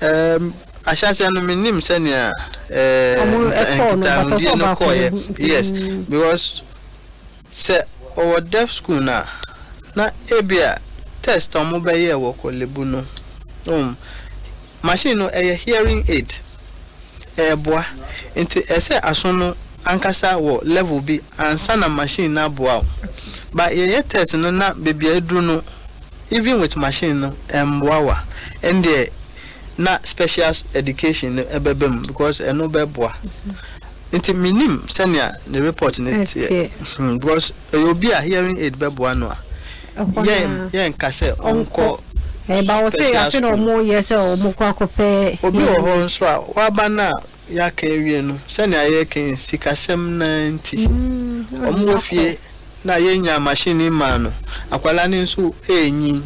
Ahyɛaseɛ no menim sɛnea nkitahodie no kɔɔyɛ. Yes, because sɛ ɔwɔ deaf school no a, na ebia test a wɔbɛyɛɛ wɔ Korle Bu no, machine no ɛyɛ hearing aid. Ɛɛboa. Nti ɛsɛ aso no ankasa wɔ level bi ansa na machine no aboa wo. But yɛyɛ test no na baabi a aduru no even with machine no ɛmboa wo a, ɛndeɛ na special education no ɛbɛba mu because ɛno bɛboa. Nti mennim sɛnea ne report no teɛ because ɛyɛ obi a hearing aid bɛboa no a, yɛnka sɛ ɔnkɔ special school. Obi wɔ hɔ nso a waba no a yɛaka awie no, sɛnea yɛreka yi, sikasɛm no ara nti, wɔwɔ fie na yɛnnya machine no mmaa no, akwadaa no nso renyin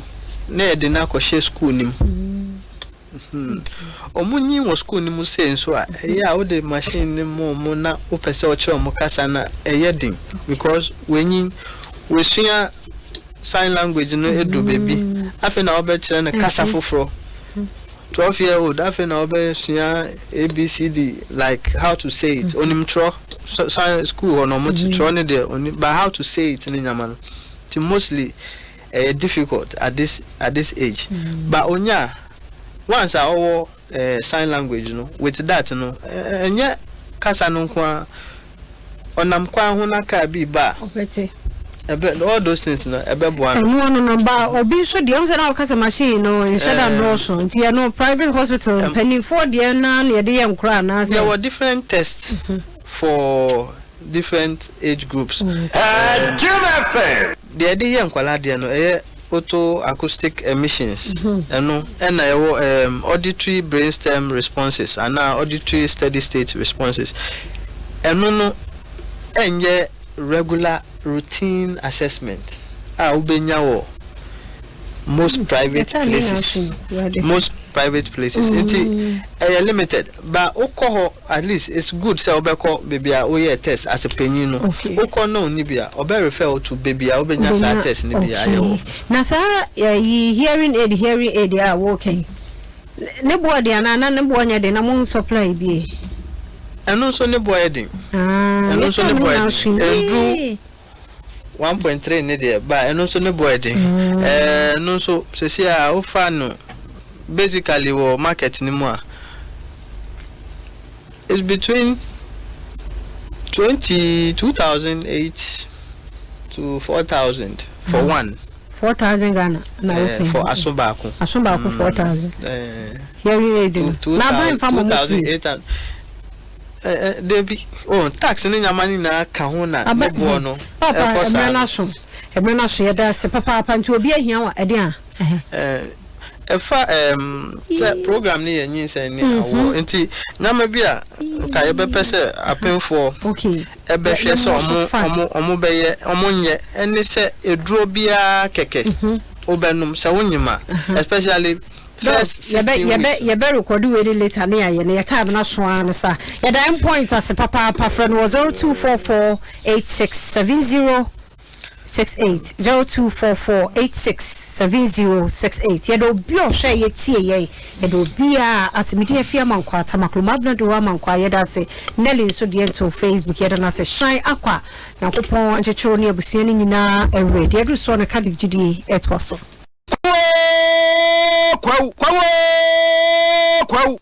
na yɛde no akɔhyɛ school no mu. Wɔnyin wɔ sukuu no mu sei nso a, ɛyɛ a wode machine no ma wɔn na wopɛ sɛ wokyerɛ wɔn kasa no a, ɛyɛ den because wɔanyin, wɔasua sign language no adu baabi, afei na wobɛkyerɛ no kasa foforɔ. 12 year old, afei na wobɛsua ABCD, like how to say it. Onim twerɛ, sign school hɔ no wɔn twerɛ no deɛ, onim, but how to say it ne nyama no. Nti mostly ɛyɛ difficult at this at this age but onya a once a ɔwɔ. eh, sign language no, with that no, ɛnyɛ kasa no nko ara, ɔnam kwan ho na car bi ba a, Ɔbɛte. ɛbɛ, all those things no, ɛbɛboa no. Ɛno ano no, ba obi nso deɛ, ɔmo sɛ na ɔka sɛ machine no nhyɛ da Eh. nnɔɔso, nti ɛno private hospital mpanimfoɔ deɛ naa na yɛde yɛ nkora anaasɛ? Yɛwɔ different tests for different age groups. Jim FM. Deɛ yɛde yɛ nkwadaa deɛ no, ɛyɛ oto acoustic emissions, ɛno ɛna ɛwɔ auditory brainstem responses anaa auditory steady state responses. Ɛno no ɛnyɛ regular routine assessment a wobɛnya wɔ most private Ɛta ne places. ase, Awurade. Most private places nti ɛyɛ limited, but wokɔ hɔ, at least it's good sɛ wobɛkɔ baabi a woyɛ test as a panyin no. Wokɔ na onni bi a, ɔbɛ refer wo to baabi a wobɛnya saa Wobɛnya- test no bi ayɛ wɔ. Na saa ɛyi hearing aid a wɔka yi, ne boɔ de anaa na ne boɔ nyɛ de na mo supply bi? Ɛno nso ne boɔ yɛ den. Ah, Ɛno nso ne yɛka boɔ ne yɛ na den. Ɛnduru 1.3 ne deɛ ba, ɛno nso ne boɔ yɛ den. Ɛno nso sisi a wofa no basically wɔ market no mu a, it's between 22,008 to 4,000 for one. 4,000 Ghana na wɔka yi? For aso baako. Aso baako 4,000. Hearing aid no two na aban fa mo two mo thousand free? eight hundred. Debi, oh, tax ne nyama ne nyinaa ka ho na ne boɔ no Papa, ɛkɔ ɛmmerɛ saa no no. aso, ɛmmerɛ no aso. Yɛda ase papaapa. Nti obi ahia wa ɛde a ɛhɛ. Ɛfa sɛ program no yɛ nyinsɛn ne awoɔ, nti nyama bi a nka yɛbɛpɛ sɛ apemfoɔ ɛbɛhwɛ sɛ Yɛ- yɛmmɔ so ɔmo fast. ɔmo bɛyɛ, ɔmo nyɛ, ɛne sɛ eduro biara kɛkɛ wobɛnom sɛ wonyim a, especially first yɛbɛ 16 yɛbɛ weeks. Yɛbɛ record wei ne later ne yɛayɛ no yɛ time no so ara ne sa. Yɛda M Point ase papaapa. Frɛ no wɔ 0244867068, 0244867068. Yɛda obi a ɔhwɛ yɛtie yɛn, yɛda obi a asemede afi Amankwa Atamaklo Mabena de wɔ Amankwa. Yɛda ase. Nelly nso deɛ nto Facebook, yɛda no ase. Hyɛn akɔ a Nyankopɔn nkyekyerɛw ne abusua no nyinaa ɛwerɛ deɛ ɛduru soɔ no ka de gyidie ɛtoa so. Kwawu, kwawu, kwawu.